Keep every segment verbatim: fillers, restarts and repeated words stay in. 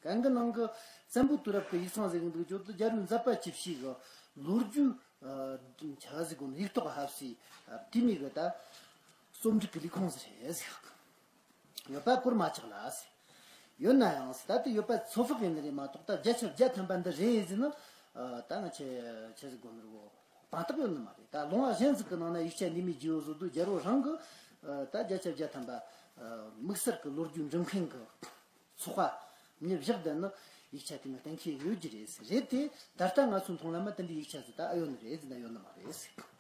གན་གི་ནང་གི་བཙན་པོའི་དུས་རབས་ཀྱི་ཡིག་ཚང་ཟེར་གི་འདུག་ཅོག་ཏུ་རྒྱལ་པོའི་མཛད་པ་ཇི་བཞིན་གྱི་ལོ་རྒྱུས་ཆ་ཟིག་གོ་ནི་ཡིག་ཐོག་ཧ་སི་དེ་མི་གི་ད་རྩོམ་སྒྲིག་གི་ལས་ཁུངས་ཟེར་ཟིག་ཡོད་པ་སྐོར་མ་ཆགས་ལ་ཟེར། ཡོད་ན་ཡང་ཟེར་ད་དེ་ཡོད་པ་ཚོད་དཔག་ཡིན་ནི་རེད་མ་གཏོགས་ད་བརྒྱ་ཆ་བརྒྱ་ཐམ་པ་འདི་རེད་ཟེར་ན་ད་ང་ཆེ་ཆེ་ཟིག་གོ་ནི་རེད་གོ། དང་རྟགས་ཡོད་ནི་མ་རེད། ད་ལུང་བ་གཞན་ཟིག་གི་ནང་ན་ཡིག་ཆ་འདི་མི་བརྗེ་བོ་བཟོ་དུས་རྒྱལ་པོ་རང་གི་ད་བརྒྱ་ཆ་བརྒྱ་ཐམ་པ་དམིགས་བསལ་གི་ལོ་རྒྱུས་འབྲི་མཁན་གི་ཚོགས་པ་མི་བཞག་བསྡད་ནི་ཡིག་ཆ་དེ་མི་གཏན་འཁེལ་ཡོད་ཀྱི་རེད་ཟེར། རེད་དེ་ད་ལྟ་ང་ཚོའི་མཐོང་ལམ་མ་དེ་འདྲའི་ཡིག་ཆ་ཟིག་ད་ཨེ་ཡོད་ནི་རེད་ཟེར་ན་ཡོད་ནི་མ་རེད་ཟེར།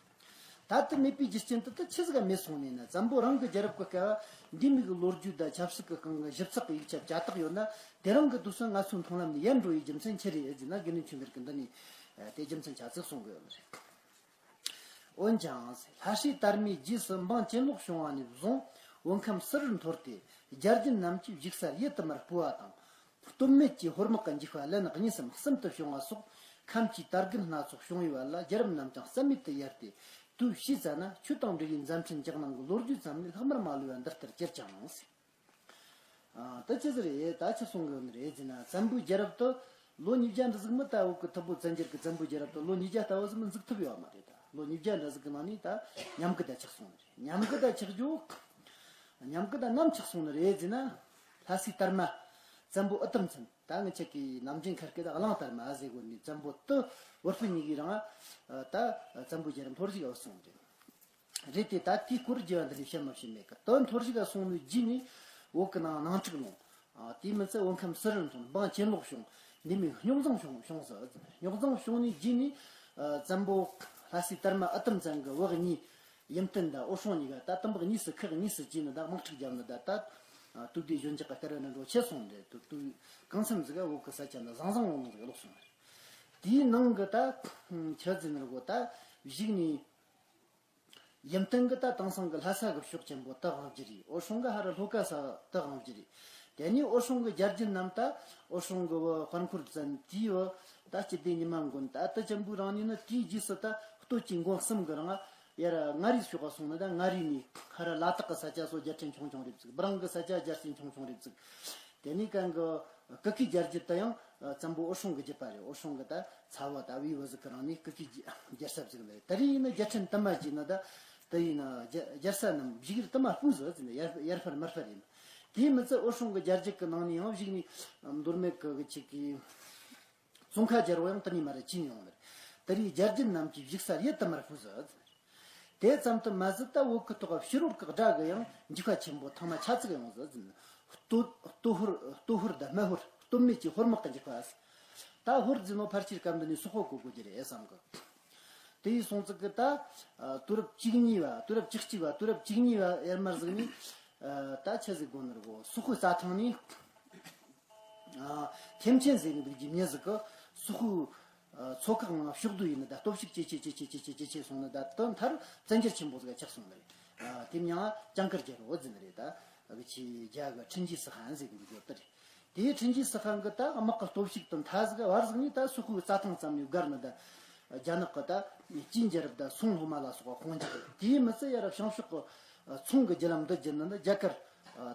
ད་དེ་མེད་པའི་རྒྱུ་རྐྱེན་དེ་ད་ཆི་ཟིག་ག་མེད་སོང་ནས་ན་བཙན་པོ་རང་གི་རྒྱལ་རབས་ཀྱི་སྐབས་འདི་མི་གི་ལོ་རྒྱུས་དང་ཆབ་སྲིད་ཀྱི་སྒང་གི་ཞིབ་ཚགས་ཀྱི་ཡིག་ཆ་ཅ་དག་ཡོད་ན་དེ་རང་གི་དུས་སུ་ང་ཚོའི་མཐོང་ལམ་ནས་ཡལ་འགྲོ་བའི་རྒྱུ་མཚན་ཆི་རེད་ཟེར་ན་དགེ་འདུན་ཆོས་འཕེལ་གི་འདི་ནས་དེ་རྒྱུ་མཚན་ཆ་ཚིག་གསུང་གི་ཡོད་ནི་རེད། འོན་ཀྱང་། ལྷ་སྲས་དར་མའི་རྗེས་སུ་འབངས་གྱེན་ལོག་བྱུང་བ་ནས་བཟུང་བོད་ཁམས་སུ་རུ་འཐོར་ཏེ་རྒྱལ་རྒྱུད་རྣམས་ཀྱི་བཞུགས་སར་ཡུལ་དུ་མར་སྤོས་པ་དང་། སྟོད་སྨད་ཀྱི་ཧོར་དམག་གི་འཇིགས་པ་ལན་གཉིས་སམ་གསུམ་དུ་བྱུང་བ་སོགས་ཁམས་ཀྱི་དར་རྒུད་སྣ་ཚོགས་བྱུང་ཡོད་པ་ལ་རྒྱལ་རབས་རྣམས་ཀྱང་རྩ་མེད་དུ་ཡལ་ཏེ་དུས་ཕྱིས་ཙ་ན་ཆོས་དང་འབྲེལ་བའི་མཛད་འཕྲིན་རྒྱག་གནང་གི་ལོ་རྒྱུས་ཙམ་ལས་ལྷག་མར་མ་ལུས་པ་འདི་ལྟར་གྱུར་ཀྱང་། ཨ། ད་ཅི་ཟིག་རེད། ད་ཆི་གསུང་གི་ཡོད་ནི་རེད་ཟེར་ན་བཙན་པོའི་རྒྱལ་རབས་དུ་ལོ་ཉིས་བརྒྱ་འདྲ་ཟིག་མི་ད་འུ་གི་ཐུ་བོ་བཙན་རྒྱལ་གི་བཙན་པོའི་རྒྱལ་རབས་དུ་ལོ་ཉིས་བརྒྱ་ལྟ་བུ་ཟིག་མི་འཛུགས་ཐུབ་ཡོད་མ་རེད། ད་ལོ་ཉིས་བརྒྱ་འདྲ་ཟིག་གི་ནང་ནས་ད་ཉམས་རྒུད་ད་ཆགས་སོང་ནི་རེད། ཉམས་རྒུད་ད་ཆགས་རྒྱུ། ཉམས་རྒུད་ད་ནམ་ཆགས་སོང་ནི་རེད་ཟེར་ན། ལྷ་སྲས་དར་མ། བཙན་པོ་ཨི་ཏམ་ཚན། ད་ངི་ཆེ་གི་ནམ་རྒྱུན་ཁར་སྐད་ད་གླང་དར་མ་ཟེར་གོ་ནི་བཙན་པོ་དུ་བོར་ཕུ་གཉིས་ཀྱི་རང་། ད་བཙན་པོའི་རྒྱལ་རབས་འཐོར་ཞིག་ཡོད་སོང་ནི་རེད། རེད་དེ་ད་དེའི་སྐོར་རྒྱས་པ་འདི་ནས་བཤད་མ་བཤད་མེད་གི། དོན་འཐོར་ཞིག་ག་སོང་ནས་རྗེས་ནས་བོད་ཀྱི་ནང་ནང་འཁྲུག་ལངས། ཨ། དེའི་མི་ཚད་བོད་ཁམས་སུ་རུ་འཐོར། འབངས་གྱེན་ལོག་བྱུང་། འདི་མི་རྙོག་འཛིང་བྱུང་བྱུང་ཟེར། རྙོག་འཛིང་བྱུང་ནས་རྗེས་ནས་བཙན་པོ་ལྷ་སྲས་དར་མ་ཨི་ཏམ་ཚན་གྱི་བུ་གཉིས་ཡུམ་བརྟན་དང་འོད་སྲུང་གཉིས་ཀ་ད་དམག་གཉིས་སུ་ཁག་གཉིས་སུ་བྱས་ནས་ད་དམག་འཁྲུག་བརྒྱབ་ནས་ད་ད་དུས་དེའི་གཞོན་ཆག་གི་སྐལ་བ་ནས་འགྲོ་ཆེ་སོང་རེད། དུས་དུས་གང་འཚམ་ཟིག་ག་བོད་ཀྱི་ས་ཆ་འདི་ཟང་ཟིང་ངུ་ངུ་ཟིག་ལོག་སོང་རེད། དེའི་ནང་གི་ད་ཆི་ཟེར་ནི་རེད་གོ། ད་གཞུག་ནས། ཡུམ་བརྟན་གྱིས་ད་དེང་སང་གི་ལྷ་ས་གི་ཕྱོགས་ཆེན་པོ་དུ་དབང་བསྒྱུར་རེད། འོད་སྲུང་གིས་ཧ་ར་ལྷོ་ཁ་ས་དུ་དབང་བསྒྱུར་རེད། དེ་ནས་འོད་སྲུང་གི་རྒྱལ་རྒྱུད་རྣམས་ད་འོད་སྲུང་གི་བུ་དཔལ་འཁོར་བཙན། དེའི་བུ་ད་སྤྱི་ལྡེ་ཉི་མ་མགོན། ད་དུ་ཅན་པོའི་རང་ཉིད་ནི་དེའི་རྗེས་སུ་ད་སྟོད་ཀྱི་མགོན་གསུམ་གྱི་རང་ཡར་མངའ་རིས་ཕྱོགས་ག་སོང་ནི། ད་མངའ་རིས་ནས་ཧ་ར་ལ་དྭགས་གི་ས་ཆ་སོགས་རྒྱལ་ཕྲན་ཆུང་ཆུང་རེ་བཙུགས། སྦི་རང་གི་ས་ཆ་རྒྱལ་སྲིད་ཆུང་ཆུང་རེ་བཙུགས། དེ་ནས་གན་གི་ཀི་ཀའི་རྒྱལ་རྒྱུད་དུ་ཡང་བཙན་པོ་འོད་སྲུང་གི་རྒྱུད་པ་རེད། འོད་སྲུང་གི་ད་ཚ་བོ་ད་བའི་བུ་ཟིག་གི་རང་ནས་ཀི་ཀའི་རྒྱལ་ས་ཟིག་ལ་རེད། དེ་རིང་ཡིན་ན་རྒྱལ་ཕྲན་དུ་མ་བྱས་ན་ད་དེ་ཡིན་ན་རྒྱལ་རྒྱལ་ས་རྣམས་བཞུགས་ཡུལ་དུ་མ་སྤུ་ཟིག་ཟིན་ཡར་ཡར་འཕར་མར་འཕར་ཡིན། དེའི་མི་ཚད་འོད་སྲུང་གི་རྒྱལ་རྒྱུད་ཀྱི་ནང་ནས་ཡང་བཞུགས་ནས་མདོ་སྨད་ཀྱི་གི་ཆིག་གི་ཙོང་ཁ་རྒྱལ་པོ་ཡང་དེ་ནས་མར་ར་བྱས་ནས་ཡོང་ནི་རེད། དེ་རིང་རྒྱལ་རྒྱུད་རྣམས་ཀྱི་བཞུགས་ས་ཡུལ་དུ་མར་སྤུ་ཟིག་ཟིན། དེ་ཙམ་དུ་མ་ཟད་ད་བོད་ཀྱི་ཐོག་ཕྱི་རོལ་གྱི་དགྲ་གི་ཡང་འཇིགས་པ་ཆེན་པོ་ཐེངས་མ་ཆ་ཙིག་ཡོང་ཟིག་ཟིན། སྟོད་སྟོད་ཧོར་སྟོད་ཧོར་དང་སྨད་ཧོར། སྟོད་སྨད་ཀྱི་ཧོར་དམག་གི་འཇིགས་པ་ཟིག། ད་ཧོར་ཟིན་ནོ་ཕལ་ཆེར་སྐབས་འདི་ནས་སོག་པོ་གོ་དགོས་ཀྱི་རེད་བསམ་གི། དེ་ཡིན་སོང་ཙིག་གི་ད་དུས་རབས་བཅུ་གཉིས་པ། དུས་རབས་བཅུ་གཅིག་པ། དུས་རབས་བཅུ་གཉིས་པ་ཡར་མར་ཟིག་ནས་ད་ཆི་ཟིག་དགོས་ནི་རེད་གོ། སོག་པོའི་རྩྭ་ཐང་ནས། ཨ། ཐེམ་ཆེན་ཟེར་གི་འདུག་རྒྱུ་མྱི་ཟིག་གིས་སོག་པོའི་ཨ། ཚོ་ཁག་ནང་ཕྱོགས་བསྡུས་ཡིན་ནི་ད་སྟོབས་ཤུགས་ཇེ་ཆེ་ཇེ་ཆེ་ཇེ་ཆེ་ཇེ་ཆེ་སོང་ནི་ད་དོན་མཐར་བཙན་རྒྱལ་ཆེན་པོ་ཟིག་ཆགས་སོང་ནི་རེད། ཨ། དེ་མྱིང་ལ་ཇིང་གུར་རྒྱལ་པོ་ཟེར་ནི་རེད། ད་གི་ཆི་རྒྱ་གི་ཁྲིན་ཇི་སི་ཧན་ཟེར་གི་འདུག་ཡོད་དེ་རེད། དེའི་ཁྲིན་ཇི་སི་ཧན་གི་ད་དམག་གི་སྟོབས་ཤུགས་དང་མཐའ་ཟིག་བར་ཟིག་ནས་ད་སོག་པོའི་རྩྭ་ཐང་ཙམ་ནས་བརྒལ་ནི་ད་རྒྱ་ནག་གི་ད་ཅིན་རྒྱལ་རབས་ད་སུང་སློབ་མ་ལ་སོགས་པ་དཔུང་འཇུག་དེའི་མི་ཚད་ཡར་བྱང་ཕྱོགས་གི་ཚོང་གི་རྒྱུ་ལམ་འདི་བརྒྱུད་ནི་ད་རྒྱ་གར།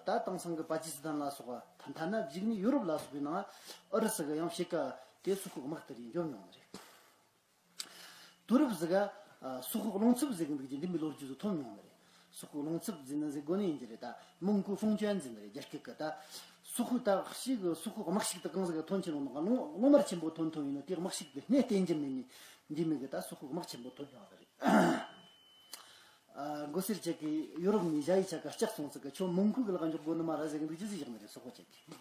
ད་དེང་སང་གི་པ་ཀི་སི་ཐན་ལ་སོགས་པ། ཐ་ཐ་ན་གཞུག་ནས་ཡུ་རོབ་ལ་སོགས་པའི་ནང་ཨུ་རུ་སུ་གི་ཡང་ཕྱེད་ཀ་དེ་སོག་པོའི་དམག་དེ་རིགས་འཇོམས་མྱོང་ནི་རེད། དུས་རབས་ཟིག་ག་སོག་པོའི་རླུང་འཚུབ་ཟེར་གི་འདུག་རྒྱུ་འདི་མི་ལོ་རྒྱུས་སུ་ཐོན་མྱོང་ནི་རེད། སོག་པོའི་རླུང་འཚུབ་ཟེར་ནི་ཟེར་དགོས་ནི་ཡིན་གྱི་རེད། ད་མོང་གོ་ཧྥུང་ཅན་ཟེར་ནི་རེད། རྒྱ་སྐད་གི་ད་སོག་པོའི་ད་ཤི་གི་སོག་པོའི་དམག་ཤུགས་དེ་གང་ཟིག་ག་ཐོན་ཆེ་ནོ་ནོ་གླང་དམར་ཆེན་པོ་ཐོན་ཐོན་ཡིན་ནོ། དེ་དམག་ཤུགས་དེ་སྣེ་བསྟན་རྒྱུ་མེད་ནི་འདི་མི་གི་ད་སོག་པོའི་དམག་ཆེན་པོ་ཐོན་མྱོང་ནི་རེད། ཨ། མགོ་སེར་ཅིག་གིས་ཡུ་རོབ་ནས་ཞ་ཡི་ཆ་ག་སྐྲག་སོང་ཟིག་གི་ཁྱོད་མོང་གོ་གི་ལག་འཇོག་དགོས་ནི་མ་རེད་ཟེར་གི་འདུག་རྒྱུ་ཟིག་བཞག་ནི་རེད། སོག་པོ་ཅིག་གིས།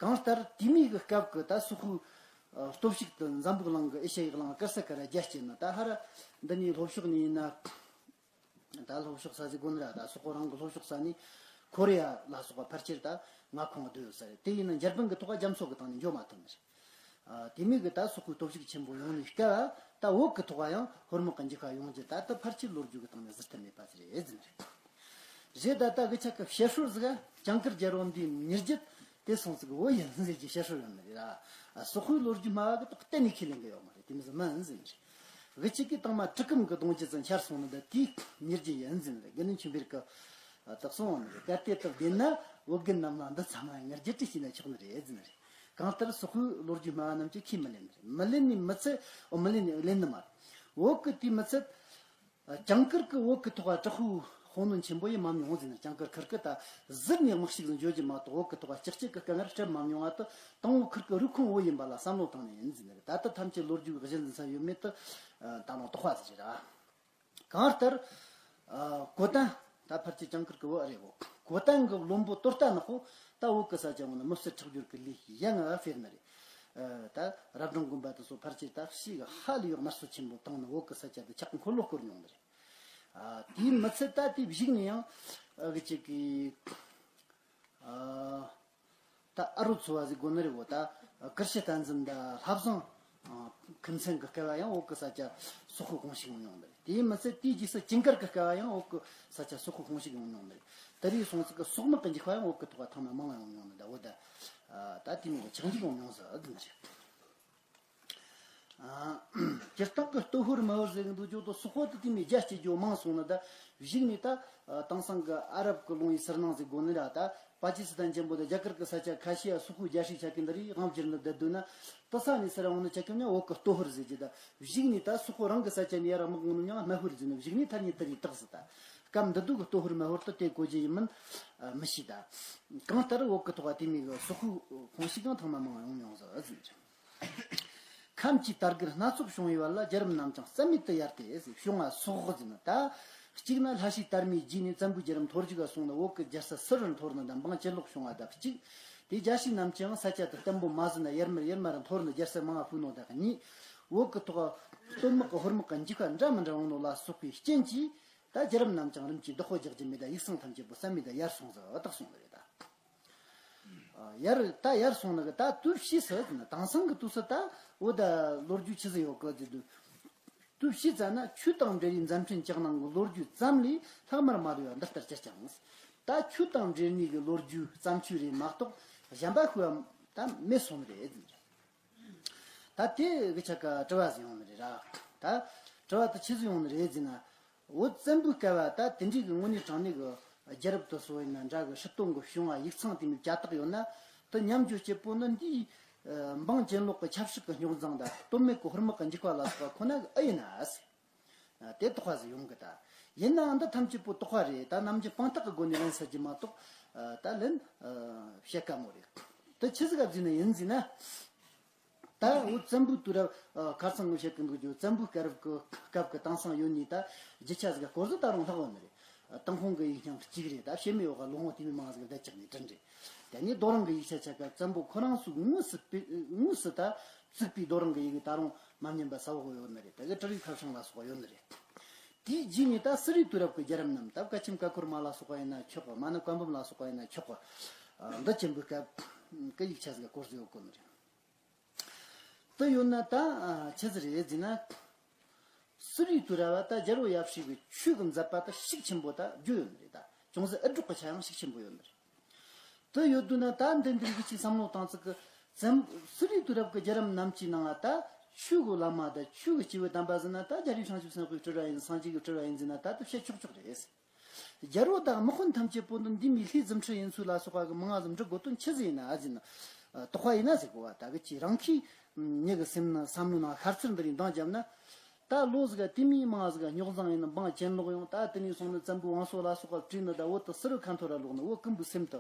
གང་ལྟར་དེ་མོ་གི་སྐབས་གི་ད་སོག་པོའི་སྟོབས་ཤུགས་དེ་འཛམ་བུ་གླིང་གི་ཨེ་ཤ་ཡའི་གླིང་དཀར་ས་ཁ་ར་རྒྱ་བསྐྱེད་ནི་ད་ཧ་ར་འདི་ནས་ལྷོ་ཕྱོགས་ནས་ཡིན་ན། ད་ལྷོ་ཕྱོགས་ས་ཟིག་དགོན་ར་ད་སོག་པོ་རང་གི་ལྷོ་ཕྱོགས་ས་ནས་ཁོ་རེ་ཡ་ལ་སོགས་པ་ཕལ་ཆེར་ད་མངའ་ཁོངས་བསྡུས་ཡོད་ས་རེད། དེ་ཡིན་ན་འཇར་པན་གི་ཐོག་རྒྱ་མཚོ་གི་སྟེང་ནས་འགྱོ་མ་ཐུབ་ནི་རེད། ཨ། དེ་མོ་གི་ད་སོག་པོའི་སྟོབས་ཤུགས་ཆེན་པོ་ཡོང་ནས་སྐབས་ད་བོད་གི་ཐོག་ཡང་ཧོར་དམག་གི་འཇིགས་པ་ཡོང་རྒྱུ་ད་ལྟ་ཕལ་ཆེར་ལོ་རྒྱུས་གི་སྟེང་ནས་ཟུར་དུ་མེད་པ་ཟིག་རེད་ཟེར་ནི་རེད། རེད། ད་ལྟ་གི་ཆ་གི་བཤད་སྲོལ་ཟིག་ག་ཇིང་གུར་རྒྱལ་པོ་འདིའི་མྱི་རྒྱུད་དེ་སོང་ཟིག་བོད་ཡིན་ཟེར་གྱི་བཤད་སྲོལ་ཡོད་ནི་རེད། ཨ། སོག་པོའི་ལོ་རྒྱུས་སྨྲ་བ་གི་ཐོག་གཏན་ནས་ཁས་ལེན་གི་ཡོད་མ་རེད། དེ་མོ་ཟིག་མིན་ཟེར་ནི་རེད། གི་ཆི་གི་དང་མ་གྲི་གུམ་གི་གདུང་རྒྱུད་ཙམ་ཤར་སོང་ནི་ད་དེའི་མྱི་རྒྱུད་ཡིན་ཟེར་ནི་རེད། དགེ་འདུན་ཆོས་འཕེལ་གི་ད་གསུང་བ་ནི་རེད། གལ་ཏེ་ད་བདེན་ན་བོད་རྒན་རྣམས་ལ་འདི་ཚང་མ་ངར་རྒྱུ་ཏི་བྱས་ན་ཆོག་ནི་རེད་ཟེར་ནི་རེད། གང་ལྟར་སོག་པོའི་ལོ་རྒྱུས་སྨྲ་བ་རྣམས་ཀྱིས་ཁས་མི་ལེན་ནི་རེད། མི་ལེན་ནི་མི་ཚད། ཨོ་མི་ལེན་ནི་ལེན་ནི་མ་རེད། བོད་ཀྱི་དེ་མི་ཚད། ཨ། ཇིང་གུར་གྱི་བོད་ཀྱི་ཐོག་ལ་དྲག་པོའི་ཤུགས་སྣོན་ཆེན་པོ་ཡེ་མ་མྱོང་ཟེར་ནས། ཇིང་གུར་ཁུལ་གྱི་ད་ཟུར་ནས་དམག་ཤུགས་ཟིག་འཇོག་རྒྱུ་མ་གཏོགས་བོད་ཀྱི་ཐོག་ལ་ཅིག་ཅིག་གི་དཀའ་ངལ་སྤྲད་མ་མྱོང་བ་དེ། དང་བོ་ཁུལ་གྱི་རུས་ཁུངས་བོད་ཡིན་པ་ལ་བསམ་བློ་བཏང་ནས་ཡིན་ཟེར་ནས། ད་ལྟ་ཐམས་ཅད་ལོ་རྒྱུས་གཞི་འཛིན་ས་ཡོད་མེད་དེ། ཨ། ད་ལོ་དོགས་པ་ཟིག་རེད་ར། གང་ལྟར། ཨ། གོ་ཏན། ད་ཕལ་ཆེར་ཇིང་གུར་གྱི་བོད་རེད་བོ། གོ་ཏན་གྱི་བློན་པོ་དོ་རྟ་ནག་པོ་ད་བོད་ཀྱི་ས་ཆ་འོང་ན་མི་སེར་ཁྲག་སྦྱོར་གྱི་ལས་ཡ་ང་ཕེར་ནི་རེད། ཨ། ད་རབ་འབྲིང་དགོན་པ་དེ་ཚོ་ཕལ་ཆེར་ད་ཕྱིས་ཀྱི་ཧ་ལས་ཡོག་དམར་གསོད་ཆེན་པོ་བཏང་ནས་བོད་ཀྱི་ས་ཆ་དེ་ཆག་འཁོར་ལོ་བསྐོར་མྱོང་ནི་རེད། ཨ། དེའི་མི་ཚད་ད་དེའི་གཞུག་ནས་ཡང་། ཨ། གི་ཅིག་གི། ཨ། ད་ཨ་རོ་ཚོ་བ་ཟིག་དགོ་ནི་རེད་བོ། ད་ཀིར་ཤི་བསྟན་འཛིན་ད་ལྷ་བཟང་ཁུ་མཚན་གྱི་སྐལ་བ་ཡང་བོད་ཀྱི་ས་ཆ་སོག་པོའི་ཁོངས་ཞུགས་ཡོང་མྱོང་ནི་རེད། དེའི་མི་ཚད་དེའི་རྗེས་སུ་ཇིང་གུར་གྱི་སྐལ་བ་ཡང་བོད་ཀྱི་ས་ཆ་སོག་པོའི་ཁོངས་ཞུགས་ཡོང་མྱོང་ནི་རེད། དེ་རིང་སོང་ཙིག་གི་སོག་དམག་གི་འཇིགས་པ་ཡང་བོད་ཀྱི་ཐོག་ལ་ཐེངས་མ་མང་བ་ཡོང་མྱོང་ནི་ད་བོ། ད་ཨ། ད་དེ་མོ་གི་ཆག་འཇིག་ཡོང་མྱོང་ཟེར་ཨ་ཟིན་རེད། ཨ། སྤྱིར་བཏང་གི་སྟོབས་ཤུགས་མི་ཧུར་ཟེར་གི་འདུག་ཅོག་ཏུ་སོག་པོ་དེ་དེ་མོ་རྒྱ་སྐྱེད་རྒྱུ་མང་སོང་ན། ད་གཞུག་ནས་ད་དེང་སང་གི་ཨ་རབ་གི་ལུང་བའི་ཟུར་སྣང་ཟིག་དགོ་ནི་ར། ད་པ་ཀི་སི་ཐན་ཆེན་པོ་དང་རྒྱ་གར་གི་ས་ཆ་ཁ་ཤས་ཡ་སོག་པོའི་རྒྱལ་སྲིད་ཆགས་གི་འདི་རིགས་དབང་བསྒྱུར་ནི་བསྡད་འདུག་ན། དེ་ས་ནས་ཟེར་འོང་ན་ཆ་ཁྱོན་ནས་བོད་གི་སྟོབས་ཤུགས་ཟེར་གི། ད་གཞུག་ནས་ད་སོག་པོ་རང་གི་ས་ཆ་ནས་ཡར་དམག་འོང་ནི་མྱང་མི་ཧུར་ཟེར་ནི། གཞུག་ནས་ཐ་སྙད་དེ་རིགས་བཏགས་ཟེར། ད་སྐབས་འདི་དུས་གི་སྟོབས་ཤུགས་མི་ཧུར་དེ་དེ་གོ་རྒྱུ་ཡིན་མིན་མི་ཤེས། ད་གང་ལྟར་བོད་གི་ཐོག་དེ་མོ་གི་སོག་པོའི་ཁོངས་ཞུགས་ཡང་ཐེངས་མ་མང་བ་ཡོང་མྱོང་ཟེར་ཨ་ཟིན་རེད། ཁམས་ཀྱི་དར་གུད་སྣ་ཚོགས་བྱུང་བའི་བར་ལ། རྒྱལ་རབས་རྣམས་ཀྱང་རྩ་མེད་དུ་ཡལ་ཏེ་ཟེར། བྱུང་བ་སོག་ཟེར་ན། ད་གཅིག་ན་ལྷ་སྲས་དར་མའི་རྗེས་ནས་བཙན་པོའི་རྒྱལ་རབས་འཐོར་རྒྱུ་ག་སོང་ན། བོད་ཀྱི་རྒྱལ་ས་ཟུར་རུ་འཐོར་ནི་དང་འབངས་གྱེན་ལོག་བྱུང་བ་དང་གཅིག། དེ་རྒྱལ་སྲས་རྣམས་ཀྱང་ས་ཆ་དེ་བརྟན་པོ་མ་ཟིན་ན་ཡར་མར་ཡར་མར་འཐོར་ནི་རྒྱལ་ས་མང་བ་ཕུད་ནོ་དང་གཉིས། བོད་ཀྱི་ཐོག་སྟོད་དམག་གི་ཧོར་དམག་གི་འཇིགས་པ་འདྲ་མི་འདྲ་འོང་ནོ་ལ་སོགས་པའི་རྐྱེན་གྱིས། ད་རྒྱལ་རབས་རྣམས་ཀྱང་རིམ་གྱིས་བདག་པོ་རྒྱག་རྒྱུ་མེད། ད་ཡིག་ཚང་ཐམས་ཅད་པོ་རྩ་མེད་དུ་ཡལ་སོང་ཟེར་བ་དག་སོང་ནི་རེད་ད། ཡར་ད་ཡར་སོང་ནི་གི་ད་དུས་ཕྱིས་སུ་ན། དེང་སང་གི་དུས་སུ་ད་འོ་ད་ལོ་རྒྱུས་ཆི་ཟིག་ཡོད་གི་ཟེར་དུས། དུས་ཕྱིས་ཙ་ན་ཆོས་དང་འབྲེལ་བའི་མཛད་འཕྲིན་ཇག་ནང་གི་ལོ་རྒྱུས་ཙམ་ལས་ལྷག་མར་མ་ལུས་པ་འདི་ལྟར་གྱུར་ཀྱང་། ད་ཆོས་དང་འབྲེལ་ནས་གི་ལོ་རྒྱུས་བརྩམས་ཆོས་རེད་མ་གཏོགས་གཞན་པ་ཤོད་པ་ད་མེད་སོང་ནི་རེད་ཟེར། ད་དེ་གི་ཆ་ག་དྲི་བ་ཟིག་ཡོང་ནི་རེད་ར། ད་དྲི་བ་དེ་ཆི་ཟིག་ཡོང་ནི་རེད་ཟེར་ན། བོད་བཙན་པོའི་སྐབས་བ་ད་དེ་འདྲའི་གི་དངོས་གནས་དྲང་གནས་གི་རྒྱལ་རབས་དེ་ཚོ་ཡིན་ན་འདྲ་གི། སྲིད་དོན་གི་བྱུང་བ་ཡིག་ཚང་དེ་མོ་ཅ་དག་ཡོད་ན། དེ་ཉམས་བཅོས་བྱེད་པོ་ནི་འདིའི་འབངས་གྱེན་ལོག་གི་ཆབ་སྲིད་གི་རྙོག་འཛིང་དང་སྟོད་སྨད་གི་ཧོར་དམག་གི་འཇིགས་པ་ལ་སོགས་པ་ཁོ་ན་གི་ཨེ་ཡིན་ན་ཟེར། དེ་དོགས་པ་ཟིག་ཡོང་གི་ད། ཡིན་ནའང་འདི་ཐམས་ཅད་པོ་དོགས་པ་རེད། ད་ནམ་རྒྱུན་དཔང་རྟགས་གི་སྒོ་ནས་ལན་ཟེར་རྒྱུ་མ་གཏོགས། ད་ལན་བཤད་དཀའ་མོ་རེད། དེ་ཆི་ཟིག་ག་ཟེར་ན་ཡིན་ཟེར་ན། ད་འོ་བཙན་པོའི་དུས་རབས། ཨ། ཁ་སང་ངོ་བཤད་གི་འདུག་རྒྱུ། བཙན་པོའི་སྐབས་རབས་ཀྱི་སྐབས་ཀྱི་དེང་སང་ཡོད་ནི་ད་རྒྱུ་ཆ་ཟིག་སྐོར་ཟིག་ད་རུང་ལྷག་ཡོད་ནི་རེད། ཨ། ཏུན་ཧོང་གི་ཡིག་རྐྱང་གཅིག་རེད། ད་བྱེ་མའི་འོག་ག་ལོ་ངོ་དེ་མོ་མང་ཟིག་བསྡད་ཀྱག་ནི་དྲན་རེད། དེ་ནས་རྡོ་རིང་གི་ཡིག་ཆ་ཆ་ག་བཙན་པོ་ཁོ་རང་ཚོས་དངོས་སུ་དཔེ་དངོས་སུ་ད་བཙུགས་པའི་རྡོ་རིང་གི་ཡི་གེ་ད་རུང་མ་ཉམས་པ་ས་འོག་ཡོད་ནི་རེད། དེ་གི་ཀྲི་རིག་ཁ་བྱང་ལ་སོགས་པ་ཡོད་ནི་རེད། དེའི་རྗེས་ནས་ད་སུ་རིའི་དུས་རབས་ཀྱི་རྒྱལ་རབས་རྣམས། ད་བཀའ་ཆེམས་ཀ་ཁོལ་མ་ལ་སོགས་པ་ཡིན་ན་ཆོག་གི། མ་ནི་བཀའ་འབུམ་ལ་སོགས་པ་ཡིན་ན་ཆོག་གི། ཨ། འདི་ཆེན་པོའི་སྐབས་ཀྱི་ཡིག་ཆ་ཟིག་སྐོར་ཟིག་ཡོད་གོ་ནི་རེད། དེ་ཡོད་ན་ད། ཨ། ཆི་ཟིག་རེད་ཟེར་ན། སུ་རིའི་དུས་རབས་བ་ད་རྒྱལ་པོ་ཡབ་སྲས་ཀྱི་ཆོས་ཀྱི་མཛད་པ་ད་ཤུགས་ཆེན་པོ་ད་བརྗོད་ཡོད་ནི་རེད། ད་ཅུང་ཟད་ཨེ་སྒྲོག་གི་ཆ་ཡང་ཤུགས་ཆེན་པོ་ཡོད་ནི་རེད། དེ་ཡོད་དུས་ན་ད་འདི་འདི་རིགས་ཅིག་བསམ་བློ་བཏང་ཚིག་གི། བཙན། སུ་རིའི་དུས་རབས་ཀྱི་རྒྱལ་རབས་རྣམས་ཀྱི་ནང་ང་ད་ཆོས་ཀྱི་བླ་མ་དང་ཆོས་ཀྱི་སྐྱེས་བུ་དམ་པ་ཟེར་ན། ད་རྒྱལ་བའི་བྱང་ཆུབ་སེམས་དཔའི་སྤྲུལ་བ་ཡིན། སངས་རྒྱས་ཀྱི་སྤྲུལ་བ་ཡིན་ཟེར་ན་ད་དེ་བཤད་ཆོག་ཆོག་རེད། རྒྱལ་པོ་དང་དམག་དཔོན་ཐམས་ཅད་པོ་འདི་འདི་མི་ལྷའི་རྫུ་འཕྲུལ་ཡིན་ཚུལ་ལ་སོགས་པ་གི་མང་ང་ཟིག་འབྲི་དགོས་དོན་ཆི་ཟིག་ཡིན་ན་ཟེར་ན། ཨ། དོགས་པ་ཡིན་ན་ཟེར་གོ་བ། ད་གི་ཅི་རང་གིས་མྱི་གི་སེམས་ནང་བསམ་བློ་ནང་ཤར་ཚུལ་འདི་རིགས་འདང་བརྒྱབ་ན། ད་ལོ་ཟིག་ག་དེ་མི་མང་ཟིག་ག་རྙོག་འཛིང་ཡིན་ན་འབངས་གྱེན་ལོག་ཡོང་། ད་དེ་ནས་སོང་ན་བཙན་པོའི་བང་སོ་ལ་སོགས་པ་བྲིས་ནི། ད་བོད་དུ་སུ་རུ་ཁ་འཐོར་ར་ལོག་ནི། བོད་ཀུན་པོའི་སེམས་དུ་